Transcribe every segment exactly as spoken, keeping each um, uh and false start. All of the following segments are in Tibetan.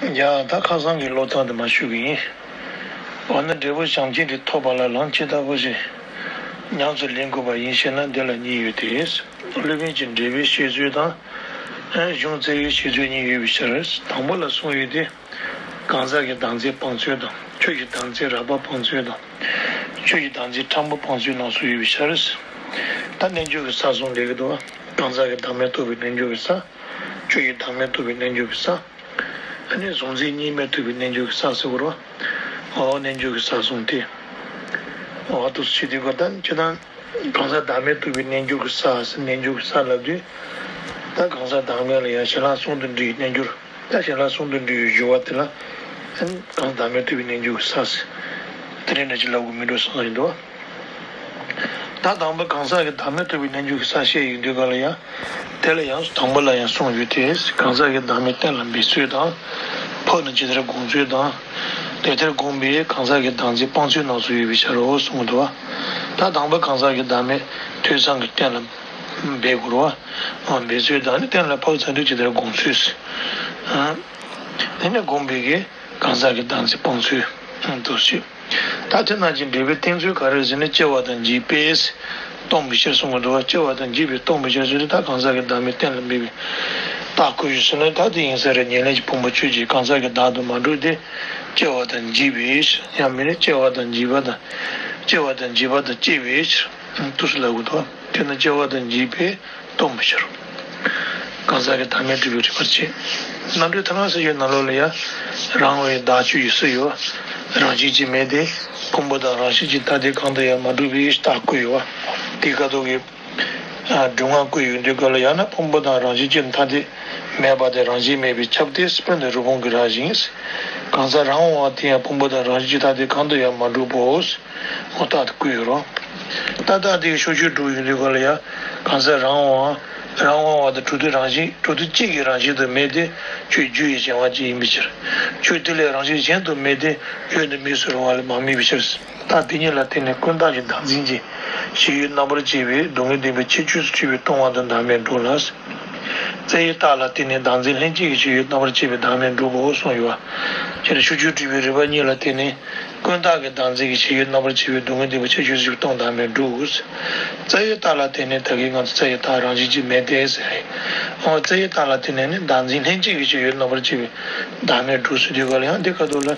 ཡ། ད་ཁ་སང་གི་སློབ་ཚན་དེ་མར་ཞུ་གི་ཡིན། འོ་ན་འབྲས་བུ་བྱམས་ཆེན་དེ་ཐོབ་པ་ལ་ལམ་ཇི་ལྟ་བུ་ཞིག་ཉམས་སུ་ལེན་དགོས་པ་ཡིན་ཞེ་ན། འདི་ལ་གཉིས་ཡོད་དེ། སློབ་དཔོན་གྱི་འབྲས་བུའི་བཤད་ཚུལ་དང་། གཞུང་བཙལ་བའི་བཤད་ཚུལ་གཉིས་ཡོད་པའི་ཕྱིར། དང་པོ་ལ་གསུངས་ཡོད་དེ། གང་ཟག་གི་བདག་འཛིན་སྤང་ཚུལ་དང་། ཆོས་ཀྱི་བདག་འཛིན་རགས་པ་སྤང་ཚུལ་དང་། ཆོས་ཀྱི་བདག་འཛིན་ཕྲ་མོ་སྤང་ཚུལ་རྣམས་སུ་ཡོད་པའི་ཕྱིར། ད་རྣལ་འབྱོར་གྱི་ས་གསུམ་ལས་ཀྱི་འདུག་གང་ཟག་གི་བདག་མེད་རྟོགས་པའི་རྣལ་འབྱོར་གྱི་ས། ཆོས་ཀྱི་བདག་མེད་རྟོགས་པའི་རྣལ་འབྱོར་གྱི་ས། ཨ་ནི་གཟུང་འཛིན་གཉིས་མེད་རྟོགས་པའི་རྣལ་འབྱོར་གྱི་ས་ཟེར་བ་རེད་བ། འོ་རྣལ་འབྱོར་གྱི་ས་གསུམ་སྟེ། འོ་དུ་ཆོས་དེ་ག་ད་ཁྱེད་རང་གང་ཟག་བདག་མེད་རྟོགས་པའི་རྣལ་འབྱོར་གྱི་ས་ཟེར། རྣལ་འབྱོར་གྱི་ས་ལབ་དུས། ད་གང་ཟག་བདག་མེད་ལ་ཡང་ཞལ་ལག་གསུམ་དུ་འདྲེས་པའི་རྣལ་འབྱོར། ད་ཞལ་ལག་གསུམ་དུ་འདྲེས་པའི་སྦྱོར་བ་དེ་ལ། ཨ་ནི་གང་ཟག་བདག་མེད་རྟོགས་པའི་རྣལ་འབྱོར་གྱི་ས་ཟེར། དེ་རིང་འདྲ་ཅིག་ལབ་དགོས་མི་འགྲོ་བསམ་ཡིན་འདུག་ད་དང་པོ་གང་ཟག་གི་བདག་མེད་རྟོགས་པའི་རྣལ་འབྱོར་གྱི་ས་བཤད་ཡོང་དུས་ག་ལ་ཡང་། དེ་ལ་ཡང་དང་པོ་ལ་ཡང་གསུངས་ཡོད་དེ། གང་ཟག་གི་བདག་མེད་གཏན་ལ་འབེབས་ཚུལ་དང་། ཕུགས་ནི་ཇི་ལྟར་དགོངས་ཚུལ་དང་། དེ་ལྟར་དགོངས་པས་གང་ཟག་གི་བདག་འཛིན་སྤང་ཚུལ་རྣམས་སུ་ཡོད་པའི་ཕྱིར་རོ་གསུངས་འདུག་ད་དང་པོ་གང་ཟག་གི་བདག་མེད་ཐོས་བསམ་གྱིས་གཏན་ལ་འབེབས་དགོས་རེད་བ། འབེབས་ཚུལ་དང་ནི་གཏན་ལ་ཕབ་ཚར་དུས་ཇི་ལྟར་དགོངས་ཚུལ། དེ་ནས་དགོངས་པའི་གི་གང་ཟག་གི་བདག་འཛིན་སྤང་ཚུལ་དུ་བཤད། ད་དེ་རྣམས་ཀྱི་འབྲས་བུའི་བསྟན་ཚུལ་ག་རེ་ཟེར་ན། སྐྱེ་བ་དང་འཇིག་པས་སྟོང་པའི་ཕྱིར་གསུངས་པ་འདུག་བ། སྐྱེ་བ་དང་འཇིག་པས་སྟོང་པའི་ཕྱིར་ཟེར་དུས། ད་གང་ཟག་གི་བདག་མེད་གཏན་ལ་འབེབས་པའི་རྟགས་བཀོད་ཡོད་ཟེར་ན། ད་དེ་ཡིན་ས་རེད། ཉེར་ལེན་གྱི་ཕུང་པོ་ཆོས་ཅན། གང་ཟག་གི་བདག་ཏུ་མ་གྲུབ་སྟེ། སྐྱེ་བ་དང་འཇིག་པའི་ཕྱིར། ཡང་མིན་ན་སྐྱེ་བ་དང་འཇིག་པ་དང་། སྐྱེ་བ་དང་འཇིག་པ་དང་བཅས་པའི་ཕྱིར་དུ་ལབ་དགོས་འདུག་དེ་ནི་སྐྱེ་བ་དང་འཇིག་པས་སྟོང་པའི་ཕྱིར། གང་ཟག་གི་བདག་མེད་སྒྲུབ་པའི་རིགས་པར་བྱེད། རྣམ་འགྲེལ་ཐ་ན་ཟེར་ཡོད་ནང་ལོགས་ལ་ཡང་། རང་དབང་བའི་བདག་ཆོས་ཅན་སུ་ཡོད། རང་བཞིན་གྱིས་མེད་དེ། ཕུང་པོ་དང་རང་བཞིན་གྱིས་ཐ་དད་གང་དུ་ཡང་མ་གྲུབ་པའི་རྟགས་བཀོད་ཡོད་པ། དེའི་ཁ་ཐུག་གི་སྒྲུབ་ངག་བཀོད་ཡོང་དུས་ག་ལ་ཡང་ན། ཕུང་པོ་དང་རང་བཞིན་གྱིས་ཐ་དད་མེད་པ་དེ་རང་བཞིན་མེད་པས་ཁྱབ་སྟེ། སྤུན་དང་རུས་ཕུང་གི་རང་བཞིན། གང་ཟག་རང་དབང་བ་དེ་ཡང་ཕུང་པོ་དང་རང་བཞིན་གྱིས་ཐ་དད་གང་དུ་ཡང་མ་གྲུབ་བོ། འོ་རྟགས་དེ་བཀོད་ཡོད་རོ། ད་ལྟ་དེ་གི་ཕྱོགས་ཆོས་དྲུག་ཡོང་དུས་ག་ལ་ཡང་། གང་ཟག་རང་དབང་། རང་དབང་བ་དང་གྲུབ་བདེ་རང་བཞིན། གྲུབ་བདེ་གཅིག་གི་རང་བཞིན་དུ་མེད་དེ། ཆོས་རྒྱུ་ཡི་གཞན་དབང་ཅན་ཡིན་པའི་ཕྱིར། ཆོས་དེ་ལས་རང་བཞིན་གཞན་དུ་མེད་དེ། ཡོད་ནི་མེད་སུ་རུང་བ་ལས་མ་དམིགས་པའི་ཕྱིར། རྟགས་དེ་གཉིས་ལ་བརྟེན་ནས་ཀུན་བརྟགས་ཀྱི་བདག་འཛིན་གྱི་ཞེན་ཡུལ་རྣམ་པར་བཅད་པའི་སྡུག་བསྔལ་བདེན་པའི་ཁྱད་ཆོས་སུ་གྱུར་པའི་སྟོང་པ་དང་བདག་མེད་འགྲུབ་ལ། རྩ་བའི་རྟགས་ལ་བརྟེན་ནས་བདག་འཛིན་ལྷན་སྐྱེས་ཀྱི་ཞེན་ཡུལ་རྣམ་པར་བཅད་པའི་བདག་མེད་འགྲུབ་བོ་གསུངས་ཡོད་པ། སྤྱིར་ཕྱོགས་ཆོས་དྲུག་པའི་རིགས་པ་གཉིས་ལ་བརྟེན་ནས། ཀུན་བརྟགས་ཀྱི་བདག་འཛིན་གྱི་ཞེན་ཡུལ་རྣམ་པར་བཅད་པའི་སྡུག་བསྔལ་བདེན་པའི་ཁྱད་ཆོས་སུ་གྱུར་པའི་སྟོང་བདག་མེད་འགྲུབ། རྩ་བའི་རྟགས་ལ་བརྟེན་ནས་ད་གིན་ང་ཚོ་རྩ་བའི་རྟགས་རང་བཞིན་གྱིས་མེད་དེ་ཟེར་རེད། འོ་རྩ་བའི་རྟགས་ལ་བརྟེན་ནས་ནི་བདག་འཛིན་ལྷན་སྐྱེས་ཀྱི་ཞེན་ཡུལ་རྣམ་པར་བཅད་པའི་བདག་མེད་འགྲུབ་ཟེར་དུས་ག་ལ་ཡང་། འདི་ཁ་ཐུག་ལ།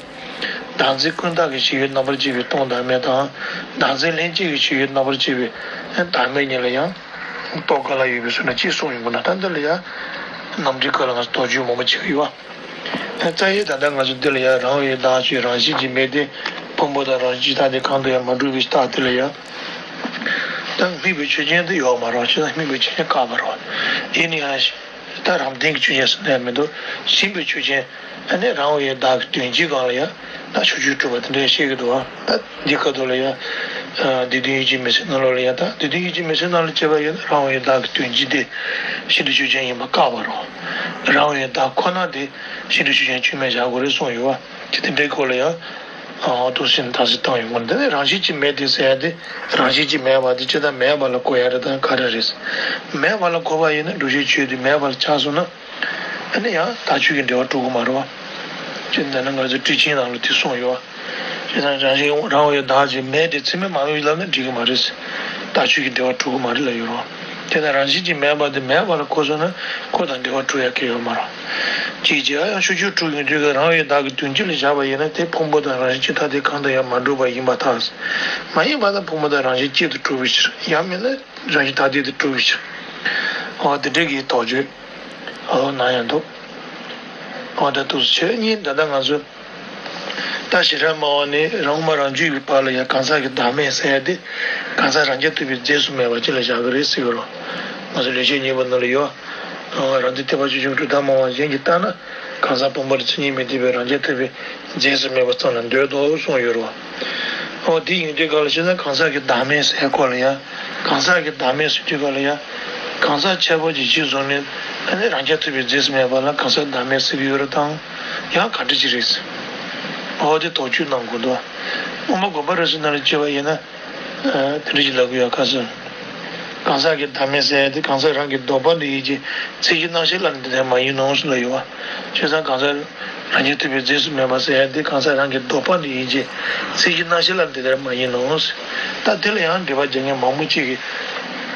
བདག་འཛིན་ཀུན་བརྟགས་ཀྱི་ཞེན་ཡུལ་རྣམ་པར་བཅད་པའི་སྟོང་བདག་མེད་དང་། བདག་འཛིན་ལྷན་སྐྱེས་ཀྱི་ཞེན་ཡུལ་རྣམ་པར་བཅད་པའི་བདག་མེད་གཉིས་ལ་ཡང་། རྟོགས་ག་ལ་ཡོད་པའི་ཚུལ་ལ་གཅིག་གསུངས་ཡོང་གི་ན། ད་འདི་ལ་ཡང་། རྣམ་འགྲེལ་ཁ་ལ་ང་ཚོ་དོགས་གཅོད་མང་པོ་བྱེད་ཀྱི་ཡོད་པ། རྩ་བའི་ད་ལྟ་ང་ཚོ་འདི་ལ་ཡང་རང་དབང་བའི་བདག་ཆོས་རང་བཞིན་གྱིས་མེད་དེ། ཕུང་པོ་དང་རང་བཞིན་གྱིས་ཐ་དད་གང་དུ་ཡང་མ་གྲུབ་པའི་རྟགས་དེ་ལ་ཡང་། ད་དམིགས་པའི་ཆོས་ཅན་དུ་ཡོད་མ་རེད། ཅི་ད་དམིགས་པའི་ཆོས་ཅན་བཀག་པ་རེད། ཡིན་ན་ཡང་ད་རང་བདེན་གྱི་ཆོས་ཅན་ཟེར་ན་ཡང་མི་འདུག་གཞན་པའི་ཆོས་ཅན། ཨ་ནི་རང་དབང་བའི་བདག་གི་དོན་སྤྱིའི་སྒང་ལ་ཡང་ད་ཕྱོགས་ཆོས་གྲུབ་པ་དེ་འདྲ་བཤད་ཀྱི་འདུག་བ། ད་འདི་ཁ་ཐུག་ལ་ཡང་། སྡེ་བདུན་ཡིད་ཀྱི་མུན་སེལ་ནང་ལོགས་ལ་ཡང་། ད་སྡེ་བདུན་ཡིད་ཀྱི་མུན་སེལ་ནང་ལ་བྱས་པ་ཡིན་ན། རང་དབང་བའི་བདག་གི་དོན་སྤྱི་དེ་ཤིན་ཏུ་ཆོས་ཅན་ཡིན་པ་བཀག་པ་རེད། རང་དབང་བའི་བདག་ཁོ་ན་དེ་ཤིན་ཏུ་ཆོས་ཅན་ཆོས་མེད་བཞག་དགོས་རེད་གསུངས་ཡོད་བ། དེ་དེ་འདྲའི་སྐོར་ལ་ཡང་། ཨ་ཏོག་ཙམ་དག་སེལ་བཏང་ཡོང་གི་འདུག་ནི་རང་བཞིན་གྱིས་མེད་དེ་ཟེར་ཡ་དེ། རང་བཞིན་གྱིས་མེད་པ་དེ་ཅི་ལྟར་མེད་པ་ལ་གོ་ཡ་རེད་དང་ག་རེ་རེད། མེད་པ་ལ་གོ་བ་ཡིན་ན་སྒྲུབ་བྱའི་ཆོས་དེ་མེད་པ་ལ་ཆགས་སོང་ན། ཨ་ནི་ཡང་དག་ཆོས་ཀྱི་འབྲེལ་བ་གྲུབ་ཀྱི་མ་རེད་བ། ཅི་འདྲ་ན་ང་ཚོ་ཊཱིཀ་ཆེན་ནང་ལ་དེ་གསུངས་ཡོད་བ། ཅི་ལྟར་རང་བཞིན་རང་དབང་བའི་བདག་ཅིག་མེད་དེ་ཚད་མས་མ་དམིགས་ལབ་ན་འགྲིག་གི་མ་རེད། དག་ཆོས་ཀྱི་འབྲེལ་བ་གྲུབ་ཀྱི་མ་རེད་ལབ་ཡོད་རེད་བ། དེ་ལྟར་རང་བཞིན་གྱིས་མེད་པ་དེ་མེད་པ་ལ་གོ་སོང་ན་ཁོ་དང་འབྲེལ་བ་གྲུབ་ཡ་གང་ཡང་ཡོད་མ་རེད། ཅིའི་ཕྱིར་ཡང་ཕྱོགས་ཆོས་དྲུག་ཡོང་དུས་ཀྱི་རང་དབང་བའི་བདག་གི་དོན་སྤྱི་ལ་བཞག་པ་ཡིན་ན། དེ་ཕུང་པོ་དང་རང་བཞིན་གྱིས་ཐ་དད་གང་དུ་ཡང་མ་གྲུབ་པ་ཡིན་པར་ཐལ། མ་ཡིན་པ་དང་ཕུང་པོ་དང་རང་བཞིན་གཅིག་ཏུ་གྲུབ་པའི་ཕྱིར། ཡང་མིན་ན་རང་བཞིན་ཐ་དད་དུ་གྲུབ་པའི་ཕྱིར། འོ་དེ་འདྲའི་གི་དོགས་གཅོད། འོ་ན་ཡང་འདུག་འོ་ད་དུ་ཆོས་ཉིད་འདི་ལྟར་ང་ཚོ། ད་ཞི་རགས་སྨྲ་བ་ནས་རང་དབང་མ་རང་རྒྱུད་ཀྱི་བར་ལ་ཡང་གང་ཟག་གི་བདག་མེད་ཟེར་ཡ་དེ། གང་ཟག་རང་རྐྱ་ཐུབ་པའི་རྫས་སུ་མེད་པ་ཅིག་ལ་བཞག་གི་རེད་ཟེར་གི་རོ། ང་ཚོ་ལེགས་བཤད་སྙིང་པོ་ནང་ལ་ཡོད། རང་དོན་ཐེག་པ་ཆེ་ཆུང་གྲུབ་མཐའ་སྨྲ་བ་གཞན་གྱིས་བརྟགས་ན། གང་ཟག་ཕུང་པོ་རེ་མཚན་ཉིད་མི་ལྡན་པའི་རང་རྐྱ་ཐུབ་པའི་རྫས་སུ་མེད་པ་ཙམ་ལ་འདོད་དོ་གསུངས་ཡོད་རོ། འོ་དེ་ཡིན་དུས་ག་ལ་ཞེ་ན། གང་ཟག་གི་བདག་མེད་ཟེར་སྐོར་ལ་ཡང་། གང་ཟག་གི་བདག་མེད་ཟེར་དུས་ག་ལ་ཡང་། གང་ཟག་ཁྱད་པར་གྱི་གཞི་བཟུང་ནས། ཨ་ནི་རང་རྐྱ་ཐུབ་པའི་རྫས་སུ་མེད་པ་ལ་གང་ཟག་བདག་མེད་ཟེར་གྱི་ཡོད་རེད་དང་། ཡང་ག་འདྲ་ཅིག་རེད། འོ་དེ་དོགས་གཅོད་གནང་དགོས་འདུག་དབུ་མ་དགོངས་པ་རབ་གསལ་ནང་ལ་བྱས་པ་ཡིན་ན། དེ་འདྲ་ཞིག་ལབ་ཀྱི་ཡོད་ཁ་སང་། གང་ཟག་གི་བདག་མེད་ཟེར་ཡ་དེ་གང་ཟག་རང་གི་ལྡོག་པ་འདི་ཡིན་གྱི་ཚད་གཞི་རྣམ་བཤད་ལ་ནི་དེ་ལྟར་མ་ཡིན་ནོ་ཟེར་ལབ་ཡོད་པ། བྱས་ཙང་གང་ཟག་ རང་རྐྱ་ཐུབ་པའི་རྫས་སུ་མེད་པ་ཟེར་ཡ་དེ་གང་ཟག་རང་གི་ལྡོག་པ་ནི་ཡིན་གྱི། ཚད་གཞི་རྣམ་ཤེས་ལ་འདི་ལྟར་མ་ཡིན་ནོ། ད་དེ་ལ་ཡང་འགྲེལ་པ་རྒྱག་མཁན་མང་པོ་ཅིག་གིས་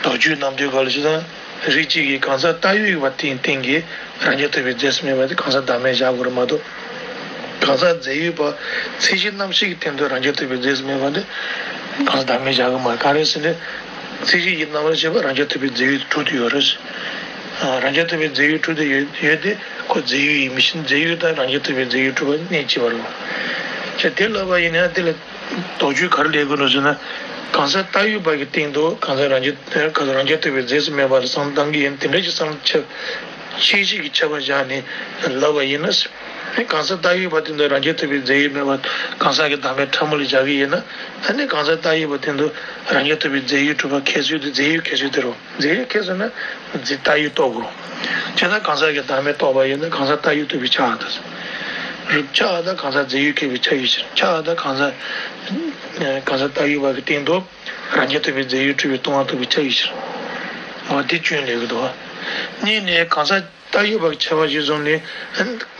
དོགས་གཅོད་གནང་དུས་སྐབས་ལ་ཅི་ལྟར། རིགས་གཅིག་གིས་གང་ཟག་བཏགས་ཡོད་པ་དེའི་སྟེང་གི་རང་རྐྱ་ཐུབ་པའི་རྫས་སུ་མེད་པ་དེ་གང་ཟག་བདག་མེད་བཞག་དགོས་རེད་མ་གཏོགས། གང་ཟག་རྫས་ཡོད་པ་ཚད་གཞི་རྣམ་ཤེས་ཀྱི་སྟེང་དུ་རང་རྐྱ་ཐུབ་པའི་རྫས་སུ་མེད་པ་དེ་གང་ཟག་བདག་མེད་བཞག་གི་མ་རེད། ག་རེ་ཟེར་ན། ཚད་གཞི་ཡི་རྣམ་པར་ཤེས་པ་རང་རྐྱ་ཐུབ་པའི་རྫས་ཡོད་དུ་གྲུབ་ཏུ་ཡོད་རེད། ཨ། རང་རྐྱ་ཐུབ་པའི་རྫས་ཡོད་གྲུབ་ཏུ་ཡོད་ཡོད་དེ་ཁོ་རྫས་ཡོད་ཡིན་མི་ཤེས་ན་རྫས་ཡོད་དང་རང་རྐྱ་ཐུབ་པའི་རྫས་ཡོད་གྲུབ་པ་གནད་གཅིག་པ་རེད། བྱས་དེ་ལབ་པ་ཡིན་ན་དེ་ལ་དོགས་གཅོད་ག་རེ་སླེབས་དགོས་ནོ་ཟེར་ན། གང་ཟག་བཏགས་ཡོད་པ་གི་སྟེང་དུ་གང་ཟག་རང་རྐྱ་གང་ཟག་རང་རྐྱ་ཐུབ་པའི་རྫས་སུ་མེད་པ་ལ་བསམ་བློ་བཏང་གི་ཡིན། དེ་འདྲ་ཞིག་བསམ་བློ་ཁྱབ་ཁྱད་གཞི་གི་ཁྱབ་པ་བཞག་ནས་ལབ་པ་ཡིན་ན། ཨ་ནི་གང་ཟག་བཏགས་ཡོད་པ་དེ་ཚོ་རང་རྐྱ་ཐུབ་པའི་རྫས་ཡོད་མེད་པ་གང་ཟག་གི་བདག་མེད་ཕྲ་མོ་ལ་བཞག་གི་ཡིན་ན། ཨ་ནི་གང་ཟག་བཏགས་ཡོད་པ་དེ་ཚོ་རང་རྐྱ་ཐུབ་པའི་རྫས་ཡོད་གྲུབ་པ་ཁྱད་གསོད་དེ་རྫས་ཡོད་ཁྱད་གསོད་དེ་རེད། རྫས་ཡོད་ཁྱད་གསོད་ན་རྫས་བཏགས་ཡོད་རྟོགས་དགོས་རེད། བྱས་ན་གང་ཟག་གི་བདག་མེད་རྟོགས་པ་ཡིན་ན་གང་ཟག་བཏགས་ཡོད་ཐུབ་པའི་ཆ་དང་། རིགས་ཆ་དང་གང་ཟག་རྫས་ཡོད་ཁྱད་པའི་ཆ་ཡོད་ཕྱིར། ཆ་དང་གང་ཟག་གང་ཟག་བཏགས་ཡོད་པ་གི་སྟེང་དུ་རང་རྐྱ་ཐུབ་པའི་རྫས་ཡོད་གྲུབ་པའི་སྟོང་པ་ཐུབ་པའི་ཆ་ཡོད་ཕྱིར། འོ་དེ་སྐྱོན་སླེབས་ཀྱི་འདུག་གཉིས་ནས་གང་ཟག་བཏགས་ཡོད་པ་ཁྱད་པར་གཞིར་བཟུང་ནས།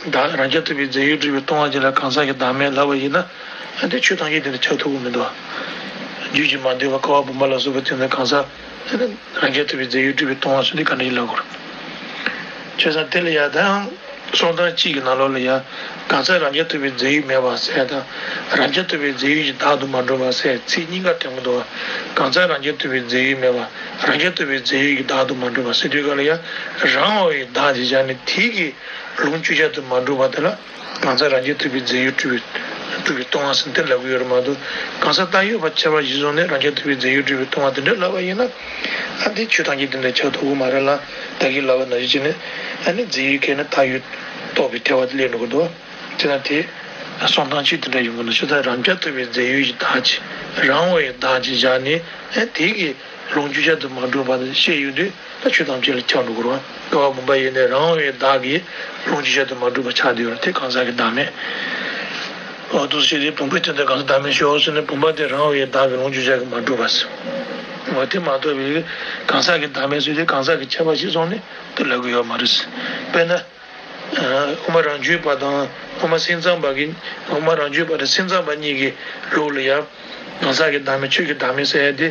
བདག་རང་རྐྱ་ཐུབ་པའི་རྫས་ཡོད་གྲུབ་པའི་སྟོང་པ་ཅིག་ལ་གང་ཟག་གི་བདག་མེད་ལབ་པ་ཡིན་ན། དེ་ཆོས་ཐམས་ཅད་དེ་འདྲ་ཁྱབ་ཐུབ་ཀྱི་མི་འདུག་རྒྱུད་ཀྱིས་མ་འདུས་པ་ཀ་བ་བུམ་པ་ལ་སོགས་པ་དེ་ཚོ་གང་ཟག་རང་རྐྱ་ཐུབ་པའི་རྫས་ཡོད་གྲུབ་པའི་སྟོང་པ་སུ་དེ་ག་འདྲ་ཞིག་ལབ་དགོས་རེད། བྱས་ཙང་དེ་ལ་ཡང་ད་ཡང་གསུང་སྟངས་གཅིག་གི་ནང་ལོགས་ལ་ཡང་གང་ཟག་རང་རྐྱ་ཐུབ་པའི་རྫས་ཡོད་མེད་པ་ཟེར་དང་། རང་རྐྱ་ཐུབ་པའི་རྫས་ཡོད་ཀྱི་བདག་ཏུ་མ་གྲུབ་པ་ཟེར་ཚིག་གཉིས་ཀ་འདྲ་མི་འདུག་གང་ཟག་རང་རྐྱ་ཐུབ་པའི་རྫས་ཡོད་མེད་པ། རང་རྐྱ་ཐུབ་པའི་རྫས་ཡོད་ཀྱི་བདག་ཏུ་མ་གྲུབ་པ་ཟེར་དུས་སྐབས་ལ་ཡང་རང་དབང་བའི་བདག་ཅེས་བྱ་ནི་དེ་གི་ལུང་བཅུ་ཆ་དུ་མ་གྲུབ་པ་དེ་ལ་གང་ཟག་རང་རྐྱ་ཐུབ་པའི་རྫས་ཡོད་གྲུབ་པའི་གྲུབ་པའི་སྟོང་པ་ཟེར་དེ་ལབ་ཀྱི་ཡོད་རེད་མ་གཏོགས། གང་ཟག་བཏགས་ཡོད་པ་ཁྱད་པར་གཞིར་བཟུང་ནས་རང་རྐྱ་ཐུབ་པའི་རྫས་ཡོད་གྲུབ་པའི་སྟོང་པ་དེ་འདྲ་ལབ་པ་ཡིན་ན། ཨ་དེ་ཆོས་ཐམས་ཅད་དེ་འདྲ་ཁྱབ་ཐུབ་ཀྱི་མ་རེད་ལ། ད་གིན་ལབ་པ་ནང་བཞིན་བྱས་ནས་ཨ་ནི་རྫས་ཡོད་ཁེལ་ན་བཏགས་ཡོད་རྟོགས་པའི་ཐལ་བ་དེ་སླེབས་འགྲོ་གི་འདུག་དེ་ན་དེ་གསུང་སྟངས་གཅིག་དེ་འདྲ་ཡོང་གི་འདུག་ཆོས་ཐམས་རང་རྐྱ་ཐུབ་པའི་རྫས་ཡོད་ཀྱི་བདག་ཅེས། རང་དབང་བའི་བདག་ཅེས་བཞག་ནས་ཨ་དེ་གི་ལུང་བཅུ་ཆ་དུ་མ་གྲུབ་པ་དེ་བཤད་ཡོང་དུས། ད་ཆོས་ཐམས་ཅད་ལ་ཁྱབ་འགྲོ་གི་རེད་བ། ཀ་བ་བུམ་པ་ཡིན་ནའི་རང་དབང་བའི་བདག་གིས་ལུང་བཅུ་ཆ་དུ་མ་གྲུབ་པ་ཆགས་བསྡད་ཡོད་རེད། དེ་གང་ཟག་གི་བདག་མེད། འོ་འདུག་སེ་བྱས་ཏེ་བུམ་པའི་སྟེང་དུ་གང་ཟག་བདག་མེད་ཤོག་ཟེར་ནས་བུམ་པ་དེ་རང་དབང་བའི་བདག་གི་ལུང་བཅུ་ཆ་གིས་མ་གྲུབ་པ་ཟེར། འོ་དེ་མ་གཏོགས་པའི་གང་ཟག་གི་བདག་མེད་ཟེར་དུས་གང་ཟག་གི་ཁྱད་པར་གཞིར་བཟུང་ནས་དེ་ལབ་ཀྱི་ཡོད་མ་རེད། དཔེར་ན། ཨ། དབུ་མ་རང་རྒྱུད་པ་དང་དབུ་མ་སེམས་ཙམ་པ་གི། དབུ་མ་རང་རྒྱུད་པ་དང་སེམས་ཙམ་པ་གཉིས་ཀྱི་ལུགས་ལ་ཡང་། གང་ཟག་གི་བདག་མེད་ཆོས་ཀྱི་བདག་མེད་ཟེར་ཡ་དེ།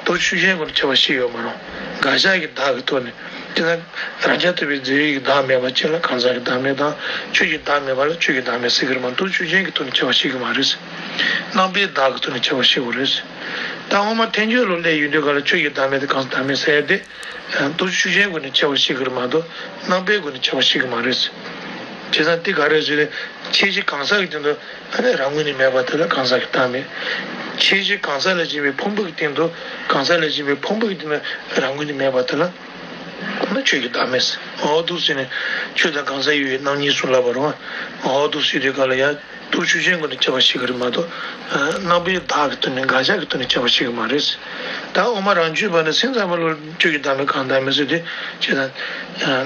མདོ་ཆོས་ཅན་ཀུན་ནས་ཁྱད་པར་བཤད་ཡོད་མ་རེད། དགག་བཞག་གི་བདག་གི་ཐོག་ནས། དེ་ན་རང་རྐྱ་ཐུབ་པའི་རྫས་ཡོད་ཀྱི་བདག་མེད་པ་ཅིག་ལ་གང་ཟག་གི་བདག་མེད་དང་། ཆོས་ཀྱི་བདག་མེད་པ་ལ་ཆོས་ཀྱི་བདག་མེད་ཟེར་གྱི་རེད་མ་གཏོགས་མདོ་ཆོས་ཅན་གྱི་ཐོག་ནས་ཁྱད་པར་བཤད་ཀྱི་མ་རེད། རྣམ་པའི་བདག་གི་ཐོག་ནས་ཁྱད་པར་བཤད་དགོས་རེད། ད་དབུ་མ་ཐལ་འགྱུར་ལུགས་ལ་ཡོད་དུས་ག་ལ་ཆོས་ཀྱི་བདག་མེད་དང་གང་ཟག་བདག་མེད་ཟེར་ཡ་དེ། མདོ་ཆོས་ཅན་ཀུན་ནས་ཁྱད་པར་བཤད་ཀྱི་རེད་མ་གཏོགས་རྣམ་པའི་སྒོ་ནས་ཁྱད་པར་བཤད་ཀྱི་མ་རེད། བྱས་ཙང་དེ་ག་རེ་ཟེར་ན། ཁྱད་གཞི་གང་ཟག་གི་སྟེང་དུ་ཨ་ནི་རང་ངོས་ནས་མེད་པ་དེ་ལ་གང་ཟག་གི་བདག་མེད། ཁྱད་གཞི་གང་ཟག་ལས་གཞན་པའི་ཕུང་པོ་གི་སྟེང་དུ་གང་ཟག་ལས་གཞན་པའི་ཕུང་པོ་གི་སྟེང་དུ་རང་ངོས་ནས་མེད་པ་དེ་ལ་ཨ་ནི་ཆོས་ཀྱི་བདག་མེད་ཟེར། འོ་འདུག་ཟེར་ནས་ཆོས་དང་གང་ཟག་ཡོད་པའི་རྣམ་གཉིས་སུ་ལབ་པ་རེད་བ། འོ་འདུག་ཟེར་དུས་ག་ལ་ཡང་། མདོ་ཆོས་ཅན་ཀུན་ནས་ཁྱད་པར་བཤད་ཀྱི་རེད་མ་གཏོགས། རྣམ་པའི་བདག་གི་ཐོག་ནས་དགག་བཞག་གི་ཐོག་ནས་ཁྱད་པར་བཤད་ཀྱི་མ་རེད། ད་དབུ་མ་རང་རྒྱུད་པ་ནས་སེམས་ཙམ་པ་ལ་ཆོས་ཀྱི་བདག་མེད་གང་བདག་མེད་ཟེར་དུས་བྱས་ཙང་།